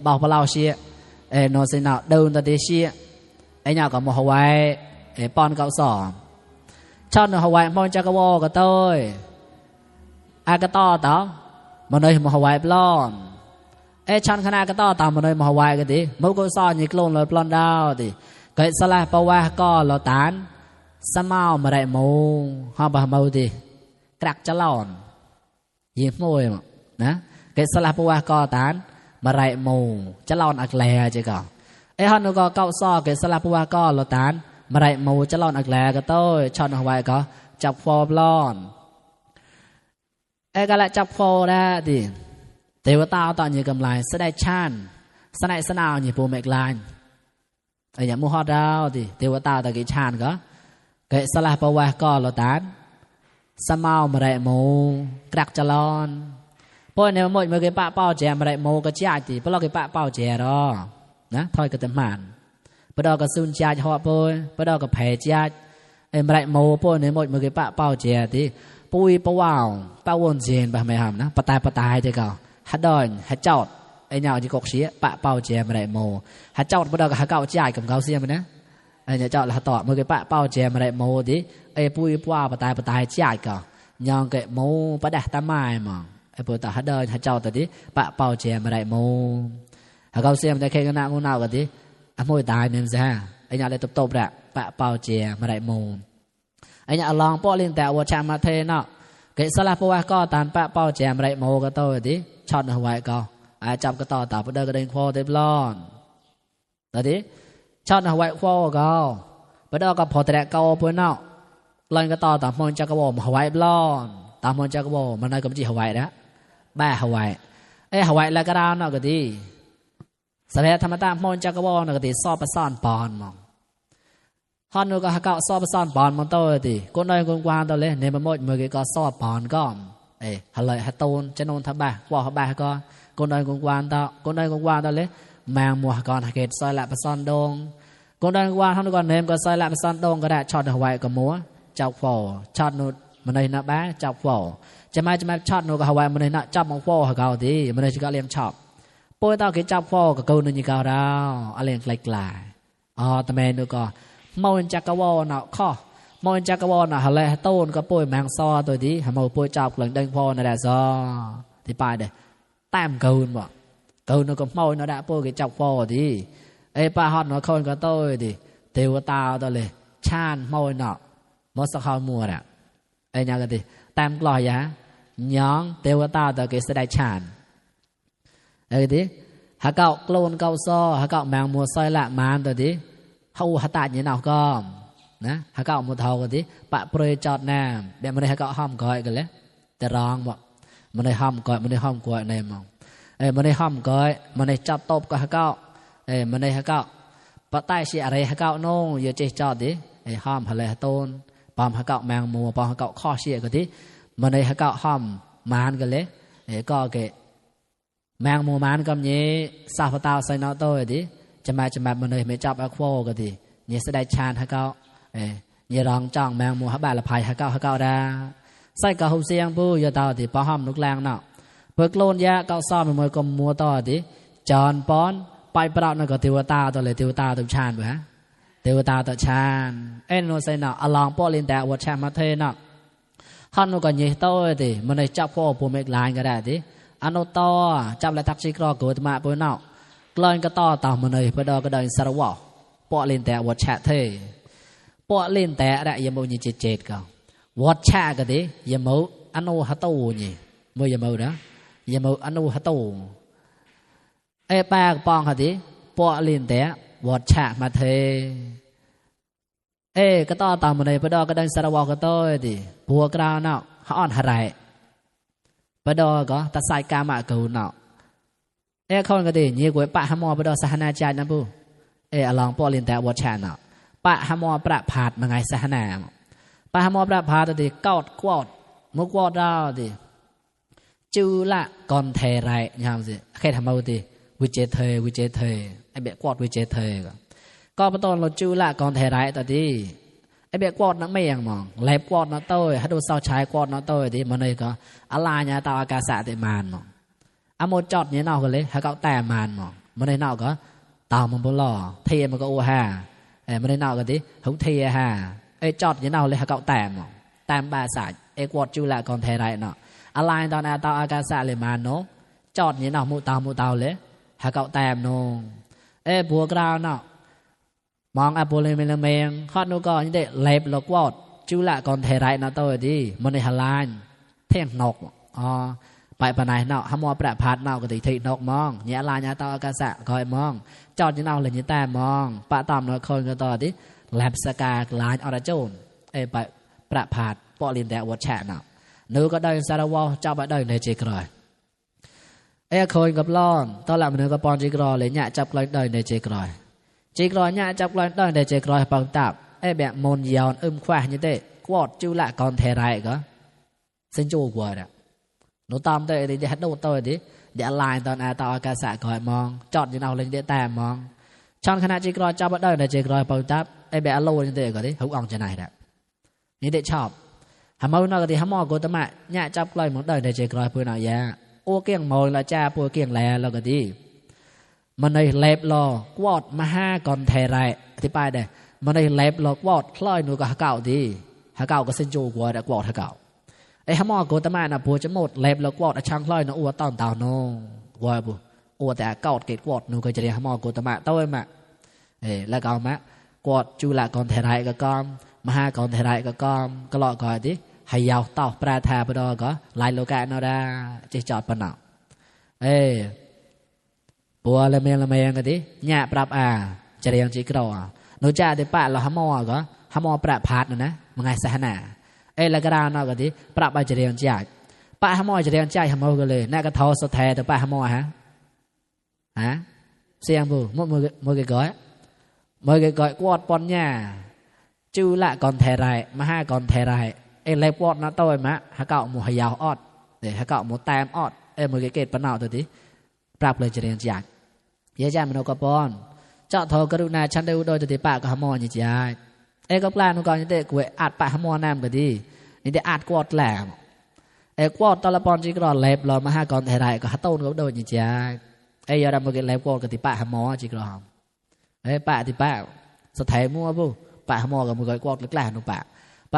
บอกพวกเราเชียโนเซนเอาเดินตัดเชียเนี่ยก็มาหวายปอนเก่าซ้อชอบหวายมองจักรวาลก็ต้อยก็ต่อ มันเลยมหาวายปล้อนชันขนาดก็ต่อตามมันเลยมหาวายกันดิมุกซ้อนยิกลงเลยปล้อนดาวดิเกิดสลายปะวะก็เราตานสมาวมาได้มูห้าบะมูดิกรักจะหลอนยิ้มมวยนะเกิดสลายปะวะก็ตานมาได้มูจะหลอนอักแลจีก่อฮันก็เก้าซ้อเกิดสลายปะวะก็เราตานมาได้มูจะหลอนอักแลก็โต้ชันมหาวายก็จับฟอปล้อนก็ละจับฟอได้ดิเทวตาตอนนี้กำไรสได้ชานสได้สนาวนี่ปูเมกลายอย่างมูฮอดดาวดิเทวตาตะกี้ชานก็เกิดสลายปะวะก็เราตานสมาวมาได้มูกรักจะหลอนพวกเนี่ยหมดเมื่อกี้ป้าเป้าแจมาได้มูก็จ่ายดิเพราะเรากี้ป้าเป้าแจรอนะถอยก็เต็มมันพอดอกก็ซุนจ่ายหัวปุยพอดอกก็แผ่จ่ายมาได้มูพวกเนี่ยหมดเมื่อกี้ป้าเป้าแจดิปุยปะว่าวป้าวนเจนไปไม่ทำนะปะตายเจ้าก็ฮัดดอนฮัดจอดnhau chỉ cột xía bạ bao chè mà đại mồ hạt chọt bắt đầu hạt cạo chạy cầm cao xiêm đấy nhà chọt là hạt tọt mới cái bạ bao chè mà đại mồ tí pui qua bạ tai chạy cả nhau cái mồ bắt đặt tam mai mà bữa ta hạt đơn hạt chọt tí bạ bao chè mà đại mồ hạt cao xiêm đây khi cái nào cái tí môi tai nên ra nhau lại tập đã bạ bao chè mà đại mồ nhau lòng po lên tẹo vào chạm mà thế nọ cái sá la po qua co tàn bạ bao chè mà đại mồ cái tôi tí chọt ở ngoài coจับก็ต่อตาพอเดินก็เดินคอเต็มล้อนตอนนี้ชอบเอาไว้คอก็พอเดินก็พอแต่เก่าเพื่อนเนาะลอยก็ต่อตามมันจักรวาลเอาไว้ล้อนตามมันจักรวาลมันน่าก็ไม่ใช่เอาไว้นะบ้าเอาไว้เอาไว้แล้วก็ดาวเนาะก็ดีสมัยธรรมดามันจักรวาลเนาะก็ดีซอประสานปอนมองฮอนนูก็หาเก่าซอประสานปอนมันโตดีคนน้อยคนกว้างตัวเลยในมันหมดมือก็ซอปอนก็ฮัลโหลฮัตตูนจะนอนทับบ้าว่าทับบ้าก็คนใดคนกวานต่อคนใดคนกวานต่อเลยแมงมัวก่อนเกตซอยละประซอนดงคนใดคนกวานทั้งก่อนเนมก็ซอยละประซอนดงก็ได้ช็อตเอาไว้กับมัวจับฟอช็อตนูมันเลยนะบ้าจับฟอจะมาช็อตนูก็เอาไว้มันเลยนะจับมังฟอเขาเก่าดีมันเลยจะก็เลี้ยงช็อปป่วยต่อเกตจับฟอกับกูนึงยี่เก่าดาวอะไรไกลๆแต่แม่นูก็มองจักรวาลเนาะข้อมองจักรวาลเนาะอะไรต้นก็ป่วยแมงซอตัวดีหามาป่วยจับหลังดังฟอนั่นแหละซอที่ปลายเด้ตามเกินบ่เกินnóก็มอยnó đã po cái chọc phò thì pa hot nó khôn có tôi thì tiêu tao tôiเลยชานมอยเนาะมอสคอมัวน่ะnhà cái thì tamกลอยยะย้องเทวตาตัวcái sẽได้ชานthìหาเก่าโกลนเก่าซ้อหาเก่าแมงมัวซอยละมานตัวที่เฮาหาตาอย่างnàoก็นะหาเก่ามัวเท่าก็ที่ปะเปรยจอดน้ำแบบมันได้หาเก่าห้อมก้อยกันเลยแต่ร้องบ่มันได้ห้อมก้อยมันได้ห้อมก้อยในมองมันได้ห้อมก้อยมันได้จับตบกับหาเก่ามันได้หาเก่าปะใต้เสียอะไรหาเก่าโน่อย่าเจ๊จอดดิห้อมอะไรหาต้นปอมหาเก่าแมงมัวปอมหาเก่าข้อเสียก็ที่มันได้หาเก่าห้อมมานกันเลยก็เกะแมงมัวมานก็มีซาฟตาใส่นอโต้ดิจะมามันเลยไม่จับอะโควก็ที่เนี่ยแสดงชาญหาเก่าเนี่ยร้องจ้องแมงมัวหาบาละพายหาเก่าได้ใส่กระหุ่นเสียงผู้ยาตาที่ป้าห้อมนุกแรงเนาะเปิดโลนยาเก่าซ้อมมวยกลมมัวต่อที่จอนป้อนไปเปล่านั่นก็เทวตาตัวเลยเทวตาตัวชาญไปฮะเทวตาตัวชาญโนใส่เนาะอลองป้อลินแต่วัดแชมมาเทเนาะฮันนุก็ยี่โต้ที่มันเลยจับพ่อผู้เมกลายก็ได้ที่อนุต่อจับและทักษิกรอเกิดมาปุ่นเนาะกลอนก็ต่อต่อมันเลยเพื่อดอกระเดินสารวะป้อลินแต่วัดแชเทป้อลินแต่ได้ยังบ่ยี่เจ็ดก็วัดแชก็ดียามอนุฮัตโตนี่มื่อยามนะยามอนุฮัตโตแปลกปองก็ดีปอลินแต่วัดแชมาเทก็ต่อตามมันเลยพอดอกก็ดังสารวะก็ต่อดิบัวกราวเนาะเขาอ่อนหายพอดอกก็ตัดสายกามากูเนาะคนก็ดียี่กวยปะหมอพอดอกสหนาจารย์นะผู้ลองปอลินแต่วัดแชเนาะปะหมอประผาดมาไงสหนาปะหมอประผาดดิกอดกวดมุกวดดาวดิจูละก่อนเทไรยามสิแค่ทำเอาดิวิเจเทเบียกวดวิเจเทก็ประตอนเราจูละก่อนเทไรแต่ดิเบียกวดนั่งไม่ยังมองแลบกวดนั่งโต้ให้ดูเศร้าชายกวดนั่งโต้ดิมันเลยก็อะไรเนี่ยตาอากาศติมานมองอโมจอดเนี่ยนอกกันเลยให้เขาแต่มานมองมันเลยนอกก็ตามันบล่อเทียมันก็โอฮามันเลยนอกกันดิเขาเทียฮาจอดเนี่ยนอกเลยให้เขาแต่มองตามบาสายกวดจูละก่อนเทไรเนาะ อะไรตอนตาอากาศเลยมาโนจอดนี่เนาะมุตาเลยหาเก่าแต้มโนบัวกราวเนาะมองอโปเลเมลเมงฮอดนูก็นี่ได้เล็บลกวอดจุละก่อนเทไรนะตัวดีมันในฮลานเท่งนกไปปนายเนาะหมอประพาดเนาะก็ติทินกมองเนี่ยลายเนี่ยตาอากาศคอยมองจอดนี่เนาะเลยนี่แต่มองปะตอมน้อยคนก็ต่อดิแลบสกาลายอรโจนไปประพาดปอลินแต่วัดแฉะเนาะนูก็ได้สารวอเจ้าไปได้ในจิกรอยคนกับล้อนตอนหลังมันก็ปอนจิกรอยเลยเนี่ยจับกลอยได้ในจิกรอยจิกรอยเนี่ยจับกลอยได้ในจิกรอยปังตับแบบมนยาวขวาnhư thế quạt chú lại còn thể lại có xin chú quạt ạ nó tóm tới thì hát đâu tôi đi để lại toàn tao ca sạ gọi mong chọn như nào lên để tèm mong chọn khả năng chỉ coi cho bắt đầu là chỉ coi bao táp bé lâu như thế có đấy không ăn trên này đã như thế chọn hàm màu nó thì hàm màu của tấm mạ nhẹ chắp coi một đời để chỉ coi bữa nào ya ô kiêng màu là cha bữa kiêng lè là cái gì mình này lẹp lò quạt mà ha còn thể lại thì bài đâyมันได้เล็บหลอกวอดคล้อยนูก็หาเก่าดีหาเก่าก็เส้นจูกว่าแต่วอดหาเก่าหม้อกูตะมาน่ะปัวจะหมดเล็บหลอกวอดช่างคล้อยนูอัวตอนเต่าโนว่าบุอัวแต่เก่าเกตวอดนูก็จะเรียกหม้อกูตะมาต้อยมาแล้วก็มากวดจูละก่อนเทไรก็กอมมาหาก่อนเทไรก็กอมก็หลอกก่อนดิให้ยาวต่อปลาทาไปดอก็ลายโลกาโนดาจะจอดปะหนอปัวละเมียงกันดิหยาปรับจะเรียงจีกรอนูจ่าเดปะเราหมอก็หมอประพาดนะมันไงสหนาแล้วก็ดาวน์ก็ดิปรับไปจะเรียงจ่ายปะหมอจะเรียงจ่ายหมอก็เลยน่าก็ทอสแทแต่ปะหมอฮะเสียงบูมือก่อยกวดปอนญ่าจูละก่อนเทไรมาห้าก่อนเทไรเล็บวอดนะตัวมะหาเก่าหมูหายาวออดเดี๋ยวหาเก่าหมูแตมออดมือเกตปนเอาตัวดิปรับเลยจะเรียงจ่ายเยอะจังมันเอากระปอนเจ้าทอกรุณาฉันได้อุดรจะติปะกับหมอนี่จ้าก็ปลาหนูก่อนนี่เด็กกูอัดปะหมอน้ำก็ดีนี่เด็กอัดกวดแหลมกวดตะละปอนจีกรอเล็บรอมาห้าก่อนเท่าไรก็ฮัตโต้นก็โดนนี่จ้ายาดำมาเก็บเล็บกวดกับติปะหมอจีกรอปะติปะสะเทมัวปุ๊ปะหมอกับมือก้อยกวดเล็กแหลมหนูป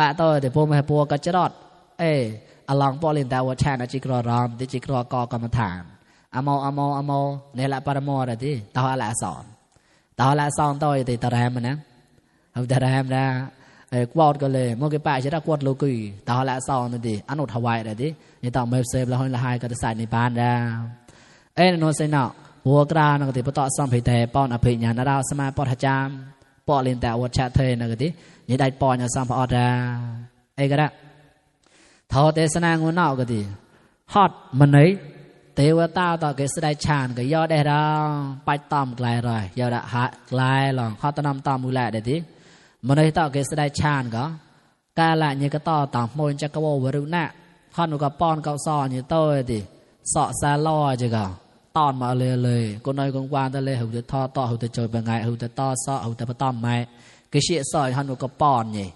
ะตัวเดี๋ยวพวกมาปัวก็จะรอดอลองปอลินตาวชานะจีกรอรอมที่จีกรอกอกรรมฐานอโมเนี่ยละปรโมอะไรที่ตาวละสอนตอนละซองตัวติดตะแรมมันนะเอาตะแรมนะกวาดก็เลยมื่อกี้ป้าจะได้กวาดโลกุยตอนละซองนั่นดิอนุทวายอะไรดินี่ต้องไม่เซฟแล้วให้ละหายก็จะใส่ในบ้านได้โนเซนหัวกรานักติปต่อซ้ำพิเตปอนอภิญญาณดาวสมาปอดจามปอลินแต่วัชเทนักตินี่ได้ปอนอย่างซ้ำพอดาก็ได้ทอเตสนางวนอกก็ดีฮอตมันไหนเทวตาต่อเกิดได้ฌานก็ย่อได้เราไปตอมไกลเลยย่อได้หาไกลหลองเขาตนำตอมมูลได้ดิมันได้ต่อเกิดได้ฌานก็กาละเนี่ยก็ต่อตอมมวยจักรวาลวรุณะข้านุกับปอนเกาซอเนี่ยโต้ดิสอซาลอจะก็ตอนมาเลยคนน้อยคนกวางแต่เลยเขาจะทอต่อเขาจะเจอเป็นไงเขาจะต่อซอเขาจะไปตอมไหมกิเชียซอยข้านุกับปอนเนี่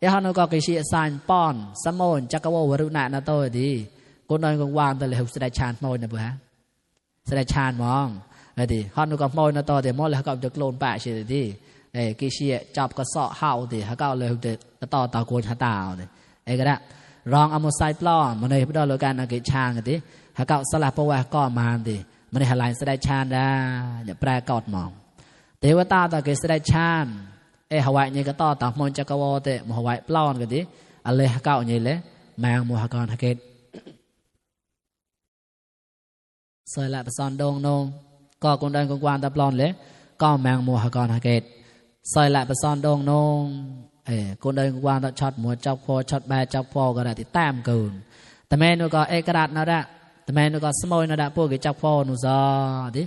ยข้านุกับกิเชียซานปอนสมนจักรวาลวรุณะนะโต้ดิคนนั้นก็วางแต่เลยแสดงฌานมอยนะเพื่อแสดงฌานมองดิฮอนก็มอยนะต่อเดี๋ยวมอยแล้วก็จะโกลนแปะเฉยดิกิเชียจับก็เสาะเห่าดิเขาก็เลยจะต่อโกนหาตาดิก็ได้รองอโมไซปล้อมันในพิธีโลกาณกิฌานกันดิเขาก็สลับประวัติก็มาดิมันในหลายแสดงฌานได้เนี่ยแปลกอดมองเทวตาต่อกิแสดงฌานฮาวายเนี่ยก็ต่อมอยจักรวาลเตะมฮาวายปล้อนกันดิอะไรเขาก็เนี่ยเลยแมงมัวกรฮักเกตสอยละประสอนดงนงก็คนเดินกวางตะปลอนเลยก็แมงมัวหกรหาเกตสอยละประสอนดงนงคนเดินกวางตะช็อตมัวจับพอช็อตแบจับพอก็ได้ติดแต้มเกินแต่แม่นูก็กระดาษนั่นแหละแต่แม่นูก็สมอยนั่นแหละพวกจับพอนูซอดิ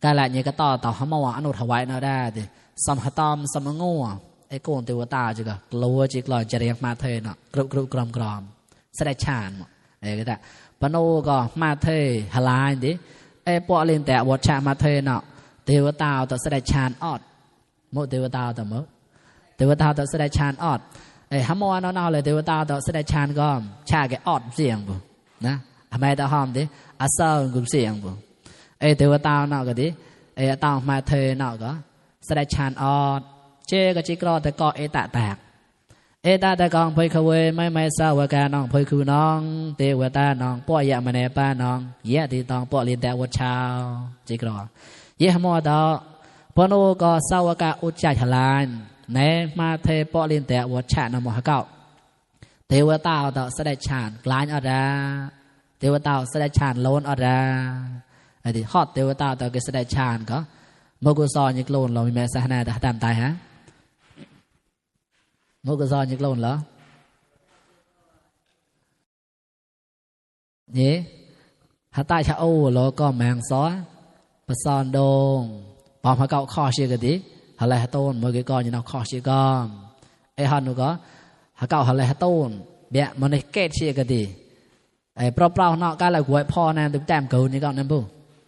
การละเนี่ยก็ต่อหม้ออนุถวายนั่นแหละดิสมหตอมสมงัวโกนเทวตาจิกะกลัวจิกลอยจะเรียกมาเทนอ่ะกรุบกรอมแสดงฌานก็ได้ปนโอก็มาเทหลายดิปอเล่นแต่วัชชามาเทเนาะเทวตาต่อแสดงฌานออดโมเทวตาต่อโมเทวตาต่อแสดงฌานออดฮัมโมอันนั้นเลยเทวตาต่อแสดงฌานก็ชาแกออดเสียงบุนะทำไมต่อหอมดิอาเซอร์กุมเสียงบุเทวตาเนาะก็ดิตามาเทเนาะก็แสดงฌานออดเจก็จิกรอแต่ก็ตะแตก เอตาตะกองเผยขเวไม่สาวกาน้องเผยคือน้องเทวตาน้องป้อยะมะเนป้าน้องเยะติตองป้อลินแต่วัดชาวจิกรอเยะมอดอปโนก็สาวกาอุจจาทลานในมาเทป้อลินแต่วัดชานมหะเก้าเทวตาต่อเสด็จฌานกลายอดาเทวตาเสด็จฌานโลนอดาไอ้ที่ฮอดเทวตาต่อเกเสด็จฌานก็โมกุซอนยิกโลนเรามีแม่สหนาตามตายฮะโมกุซอนยิกโลนเหรอนี่ฮัตตาชาโอแล้วก็แมงซ้อปะซอนดงปอมฮะเก้าข้อเชื่อกันดิฮะไรฮะต้นเมื่อกี้ก่อนยังเอาข้อเชื่อก่อนไอ้ฮันนูก็ฮะเก้าฮะไรฮะต้นเบี้ยมันในเกตเชื่อกันดิไอ้เปล่าๆเนาะก็เลยหวยพ่อนั่นตุ้มแต้มเกินนี่ก่อนนั่นปุ๊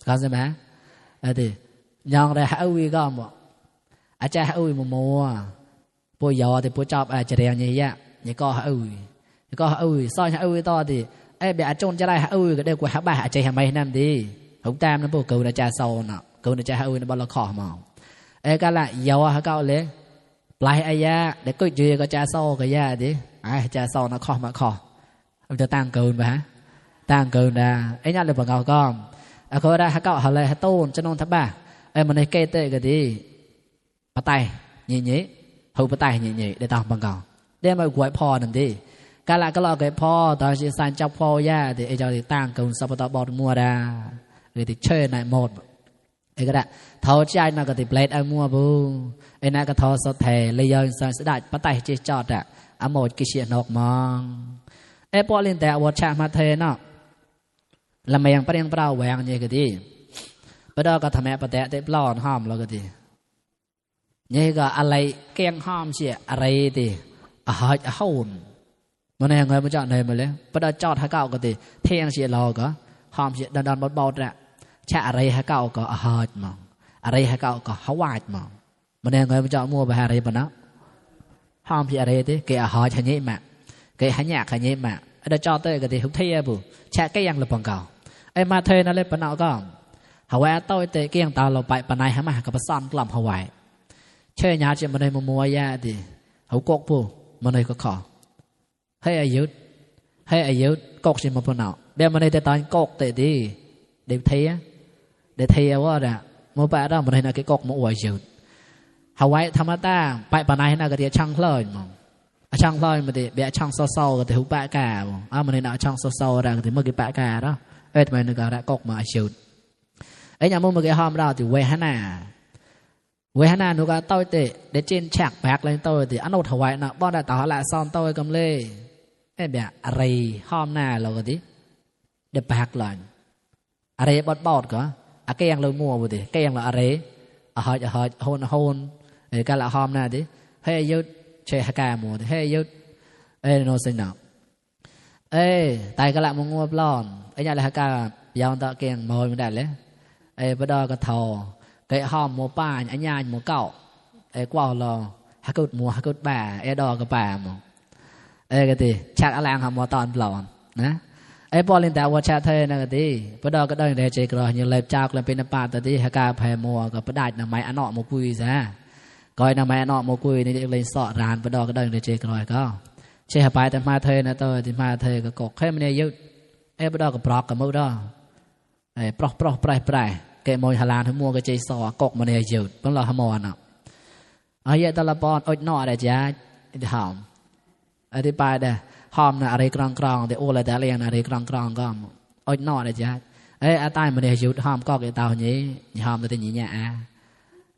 เข้าใจไหมไอ้ดิยังได้ฮะอุ้ยก็บอกอาจารย์ฮะอุ้ยมัวปวยยอที่ปวยจอบอาจจะเรียนยี่ยะยี่ก็ฮะอุ้ยก็ฮะอุ้ยซ้อนฮะอุ้ยต่อดิไอ้เบี้ยอาจารย์จะได้ฮะอุ้ยก็ได้กว่าฮะบ้าอาจจะทำไมนั่นดีตุ้มแต้มนั่นปุ๊เกินอาจารย์โซนเนาะเกินอาจารย์ฮะอุ้ยในบอลข้อมองไอ้ก็ละยอฮะเก้าเลยปลายอายะเด็กก็ยืนก็อาจารย์โซก็ยะดิไอ้อาจารย์โซน่ะข้อมาข้อมันจะตั้งเกินไปฮะตั้งเกินได้ไอ้ยันเลยบอกเอาก้อมไอ้คนได้ฮะเก้าฮะเลยฮะต้นจะนอนทับบ้าไอ้มันในเกตเตก็ดีปะไตยี่หูปะไตยี่ได้ตามบังกอได้มาหวยพอนั่นดิกาละก็รอเกิดพอตอนที่สันจับพอย่าที่ไอ้เจ้าที่ตั้งกับสัพพะบอดมัวดาหรือที่เชิญในหมดไอ้ก็ได้เท้าใจน่ะก็ที่เปลดไอ้มัวบูไอ้น่ะก็ทอสดแทเลยยังสันสดปะไตจีจอดอะอโมดกิเชียนอกมองไอ้พอเล่นแต่วัดชามาเทเนาะละเมียงประเดี๋ยวเปล่าแหวงยี่ก็ดีปะดอก็ทำแม่ปะแตะเตะปลอนห้อมแล้วก็ดีนี่ก็อะไรเกียงห้อมเสียอะไรดีอาหารหุ่นมันยังไงมันจะไหนมาเลยปะดอจอดฮะเก่าก็ดีเที่ยงเสียรอก็ห้อมเสียดันบดๆแหละแช่อะไรฮะเก่าก็อาหารมองอะไรฮะเก่าก็ฮาวายมองมันยังไงมันจะมัวไปอะไรปะนะห้อมเสียอะไรดีเกี่ยอาหารชนิดมะเกี่ยหันยากชนิดมะไอ้ดอจอดเตะก็ดีหุ่นเทียบุแช่ก็ยังหลุดปังเก่าไอ้มาเทนั่นเลยปะเนาก็หาวต้อยเตะเกี่ยงตาเราไปปนายหามากับซ้อนกล่อมหาวายเชื่อญาติมันในมัวยาดิเขากกปูมันในก็ขอให้อายุกกสิมาปนเอาเดี๋ยวมันในแต่ตอนกกเตะดีเดี๋ยวเทียว่าเนี่ยมัวไปได้มันในนักกกมัวอายุหาวายธรรมะตาไปปนายนักเดียช่างลอยมั้งช่างลอยมันเดี๋ยวช่างโซ่ก็เดี๋ยวปะกามั้งมันในนักช่างโซ่อะไรก็เดี๋ยวมื่อกี้ปะกาเนาะทำไมนึกอะไรกกมาอายุไอ้ยามมึงก็ห้ามเราติเวหนาหนูก็ต้อยเตะเดจินแฉกแบกเลยต้อยติอันนู้นถวายนะบ่ได้ต่อละซ้อนต้อยกำเลยไอ้แบบอะไรห้ามหน้าเราก็ดิเดี๋ยวแบกเลยอะไรบอดก็อะแกงเรามัวบุตรแกงเราอะไรอะหอยโฮนไอ้การละห้ามหน้าดิให้ยุดเชยฮักกามัวให้ยุดโนสินเอาตายก็ละมังงัวปลอนไอ้ยาละฮักกายาวตะแกงมอยไม่ได้เลยไอ้ปดอกระทอไก่หอมหมูป่าอันยานหมูเก่าไอ้กวาวรอฮักกุดหมูฮักกุดป่าไอ้ดอกระป่าหมูก็ตีชักอะไรหอมหมูตอนปลอนนะไอ้ปอลินแต่ว่าชาเทนะก็ตีปดอก็ได้เดชกรอยังเล็บจากเลยเป็นป่าแต่ที่ฮักกาแพมัวก็ประดับน้ำไม้อันนอหมูกุยซะก้อยน้ำไม้อันนอหมูกุยนี่เลยสอดรานปดอก็ได้เดชกรอยก็เชื่อไปแต่มาเทนะตัวที่มาเทก็กกให้มันเนี่ยยุดไอ้ปดอก็ปลอกกับมือดอไอ้ปลอกปลายเกมอยฮาลานทั้งมัวก็ใจสอกกมันเนี่ยยืดต้องรอฮมอนอ่ะไอ้ยัตละปอนอดนออะไรจ้าหอมอธิบายเด้หอมนะอะไรกรองเดี๋ยวโอ้อะไรแต่เรียนอะไรกรองก็อดนออะไรจ้าไอ้อาตายมันเนี่ยยืดหอมก็เกี่ยวเตาอย่างนี้หอมตัวนี้เนี่ย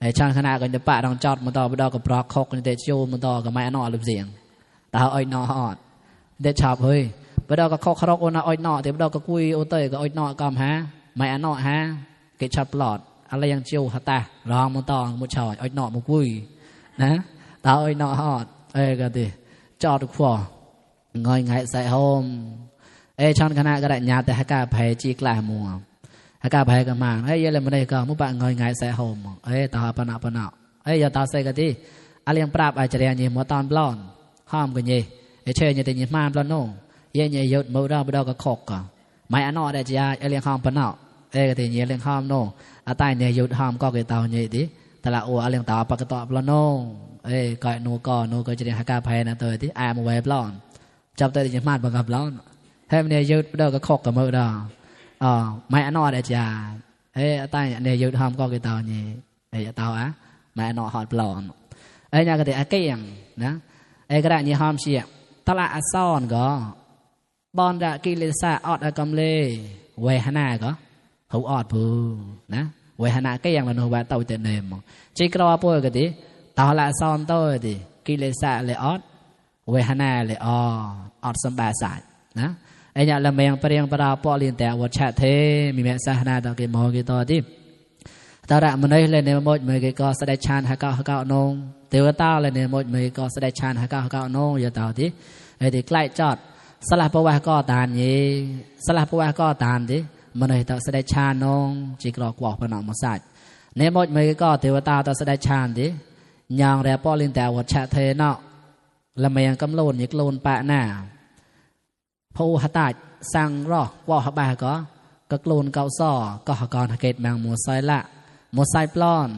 ไอ้ช่างขนาดกันจะปะดองจอดมันต่อไปดอกกับปลอกคกเดี๋ยวชูมันต่อกับไม้นอหรือเสียงแต่อดนอหอดเดี๋ยวชอบเฮ้ยไปดอกกับคกครกโอนาอดนอเดี๋ยวดอกกับกุยโอเตยกับอดนอกำฮะไม้นอฮะเกิดชับปลอดอะไรยังเจียวฮัตตารองมันตองมุชอยอ้อยหนอมุกุยนะตาอ้อยหนอฮอดก็ดิจอดขวางอยไงใส่โฮมช่อนคณะก็ได้ญาแต่ฮักกาไผ่จีกลามัวฮักกาไผ่ก็มาเยอะเลยมันได้ก็มุปะงอยไงใส่โฮมตาปะนาอย่าตาใส่ก็ดิอะไรยังปราบอาจจะเรียนยี่มัวตอนปลอนห้อมกันยี่เชื่อยี่แต่ยี่มาปลอนโน่ยี่ยุดมือเราไปดอกก็ขกก่อนไม่อันนอได้จะอะไรยังห้อมปะนาก็ที่ยี่เลี้ยงห้ามโน่อาตายเนี่ยยุดห้ามก็เกิดเตาเนี่ยดิแต่ละโอ้เลี้ยงเตาปากกระต่อปลาโน่ ก่อยนูก็จะได้หากาภัยนะตัวที่อามาไว้ปล้อนจับตัวที่จะมาดบังคับล้อนให้มันเนี่ยยืดเด้อก็คกกับมือดอไม่อนอดอาจารย์ตายเนี่ยยืดทำก็กี่ตานี่ตาไม่อนอหอดปล้อนเนี่ยก็ได้เกี่ยงนะก็ได้ยี่ห้อมเสียตละอัศอนก็บอลดะกิเลสออดอกำเลเวหนาก็เขาออดพูนะเวหนาเกี่ยงแล้วหนูว่าเต่าเตนเนมจีกรอพูดก็ดีตละอัศอนตัวดีกิเลสเลยออดเวหนาเลยออดสมบัติศาสตร์นะเนี่ยละเมียงเปรียงปราปอลินแต่วัชเทมีแม่สานาตะกิโมกิตัวที่ตระมันได้เลยในหมดมือก็แสดงฌานหาเก้านงเทวตาเลยในหมดมือก็แสดงฌานหาเก้านงอย่าต่อที่ที่ใกล้จอดสลับประวัติก็ตานยีสลับประวัติก็ตานที่มันได้ต่อแสดงฌานนงจีกรอกบอกพนอมสัจในหมดมือก็เทวตาต่อแสดงฌานที่ยังแรปอลินแต่วัชเทเนาะละเมียงกำโลนยิกโลนปะหน้าผู้หัตถ์สั่งรอว่าหบาก็กลูนเกาซ้อก็หกรเกตแมงมัวไซละมัวไซปลอน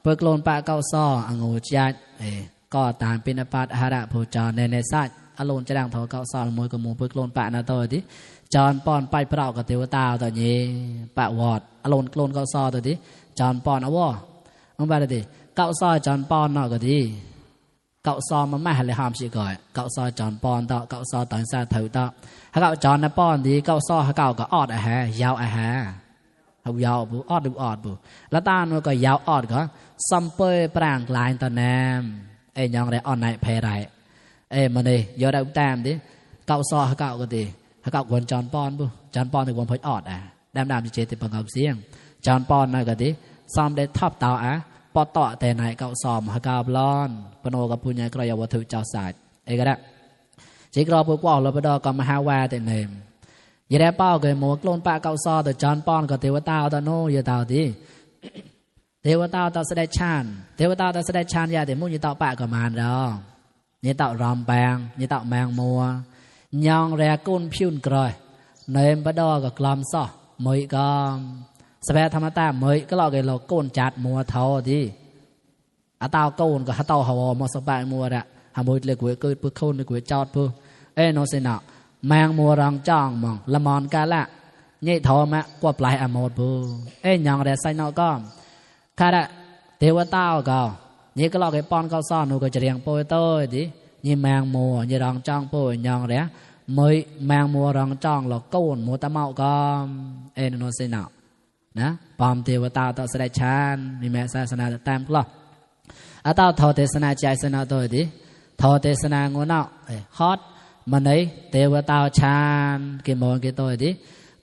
เปิกลนปะเกาซ้ออังอูจัดก็ตามปินปัตหาระผู้จรในสัตอารมณ์จะดังเถาเกาซ้อมวยกับมูเปิกลนปะนาตัวที่จรปอนไปเปล่ากับเทวตาตัวนี้ปะวอดอารมณ์กลนเกาซ้อตัวที่จรปอนเอาว่ามันแบบนี้เกาซ้อจรปอนนอกก็ดีเกาซ้อมันไม่เลยห้ามสิก่อยเกาซ้อจรปอนต่อเกาซ้อต่างชาติเถาต่อถ้าเกาจรนะป้อนดีเกาซ้อเกาก็ออดยาวเขายาวบุออดดูออดบุแล้วตามันก็ยาวออดก็ซัมเปอร์ปรางกลายตอนน้ำยังได้ออนไหนเพไรมันเลยยอดได้ตามดิเกาซ้อเกาก็ดีเกาควรจรปอนบุจรปอนถึงวันพออดดำเจติปังกับเสียงจรปอนนั่นก็ดีซ้อมได้ทับเตาปอต่อแต่ไหนเกาซ้อมเกาบลอนปโนกับปุญญากรยาวัตถุเจ้าศาสตร์ก็ได้จีกรอพวกว่าเราไปดอกรมหาวาแต่เนมยี่ได้เป้าเกิดหมูกลนปะเกาซ้อแต่จอนปอนกับเทวตาตาโนยาตาดีเทวตาตาแสดงฌานเทวตาตาแสดงฌานยาแต่มุ่งยี่ต่อปะกับมารเรายี่ต่อรอมแปงยี่ต่อแมงมัวยองแรกุนพิ้นกรอยเนมไปดอกับกลอมซ้อมวยก็สเปรธรรมตามวยก็เราเกิดเราก้นจัดมัวเท่าดีอาตาก้นกับอาตาหัวมอสบายมัวละหามวยเล็กหัวเกิดปุ๊บเข้าในหัวจอดปุ๊บโนเซนแมงมัวรังจ้องมองละมอนกาละยี่ทอมะกว่าปลายอโมดปุ๊บยังเรศไซนอก็ข้าได้เทวตาก็ยี่ก็เราเก็บปอนเขาซ่อนหนูก็จะเรียงโปยโต้ดิยี่แมงมัวยี่รังจ้องปุ๊บยังเรมวยแมงมัวรังจ้องหลอกก้นมัวตะเมาก็โนเซนนะปอมเทวตาต่อแสดงฌานมีแม่ศาสนาตามกล้ออาตาทอเทศนาใจสนาตัวดิทอเทศนางูเนาฮอตมันไหนเทวตาฌานกิมองกิตัวดิ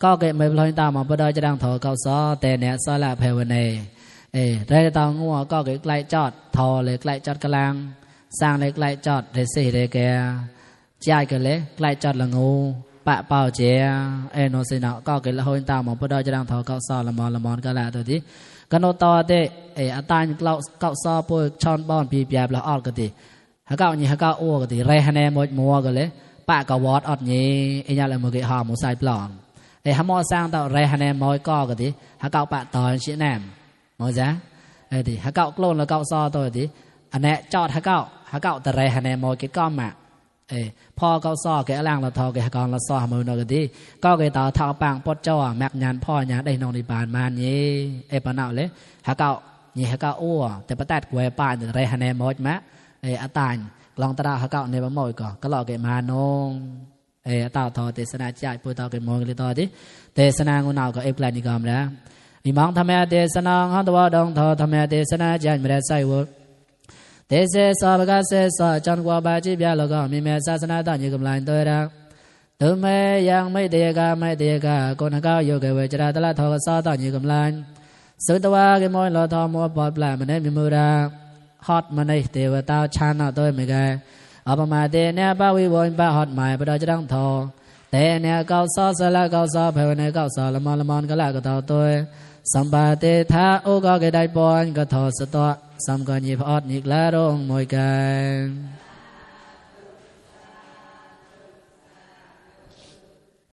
ก็เกิดไม่พลอยตามมาประดอยจะดังทอเกาซ้อแต่เนี่ยซ้อละเพวเนได้ตางัวก็เกิดไกลจอดทอเลยไกลจอดกลางสร้างเลยไกลจอดเรซี่เรแกใจกันเลยไกลจอดละงูปะเป่าเจียโนเซนก็เกิดละหอยตามมาประดอยจะดังทอเกาซ้อละมอนก็ละตัวดิกันโนต่อเตอัตตาเราเกาซ้อปวยช้อนบอนปีเปียบละออดก็ดิฮะเกานี่ฮะเกาอ้วก็ดิไรฮะแนมดมัวกันเลยปะกวอดอดนี้ยังละมือเกหอมูใส่ปลอนฮะมอสร้างต่อไรฮะแนมอยก็ดิฮะเกาปะต่อชิ้นแนมมอจ้ะดิฮะเกากล้นแล้วเกาซ้อตัวดิอันนี้จอดฮะเกาแต่ไรฮะแนมอยก็ก้อมมาพ่อเกาซ้อแกล่างเราทอแกกองเราซ้อมือนก็ดิก็แกต่อเท้าปังปดจ่อแม็กยันพ่อยันได้นองในบ้านมานี้ปะเนาเลยฮะเกานี่ฮะเกาอ้วแต่ประแตดกวยป่านไรฮะแนมอยมะอัตานลองตราฮะเกาในบ้านมอยก็หลอกแกมานงตาทอเทศนาใจพูดต่อแกมองเลยต่อดิเทศนางูนาวก็เอฟลานิกรรมแล้วมีมองทำไมเทศนาฮันตัวดองทอทำไมเทศนาใจไม่ได้ใส่วัวเทศสอบก็เสสจันกว่าบาจีบยาแล้วก็มีแม่ศาสนาต่างอยู่กำลังตัวรักตัวแม่ยังไม่เดียกคนฮะเกาอยู่กับเวจราตละทอกสอต่างอยู่กำลังสุดตัวแกมอยเราทอมัวปอดปลามันได้มีมือรักฮอตมันได้เทวตาชาณตัวไม่ไกลเอาประมาณเดเนี่ยป้าวิวน์ป้าฮอตหมายไปเราจะต้องทอแต่เนี่ยเกาซอสละเกาซอภายในเกาซอละมอนก็ละก็ทอตัวสัมปาเตธาโอก็ได้ปอนก็ทอสตอสัมกัญญีพอดนิกละรงมวยกัน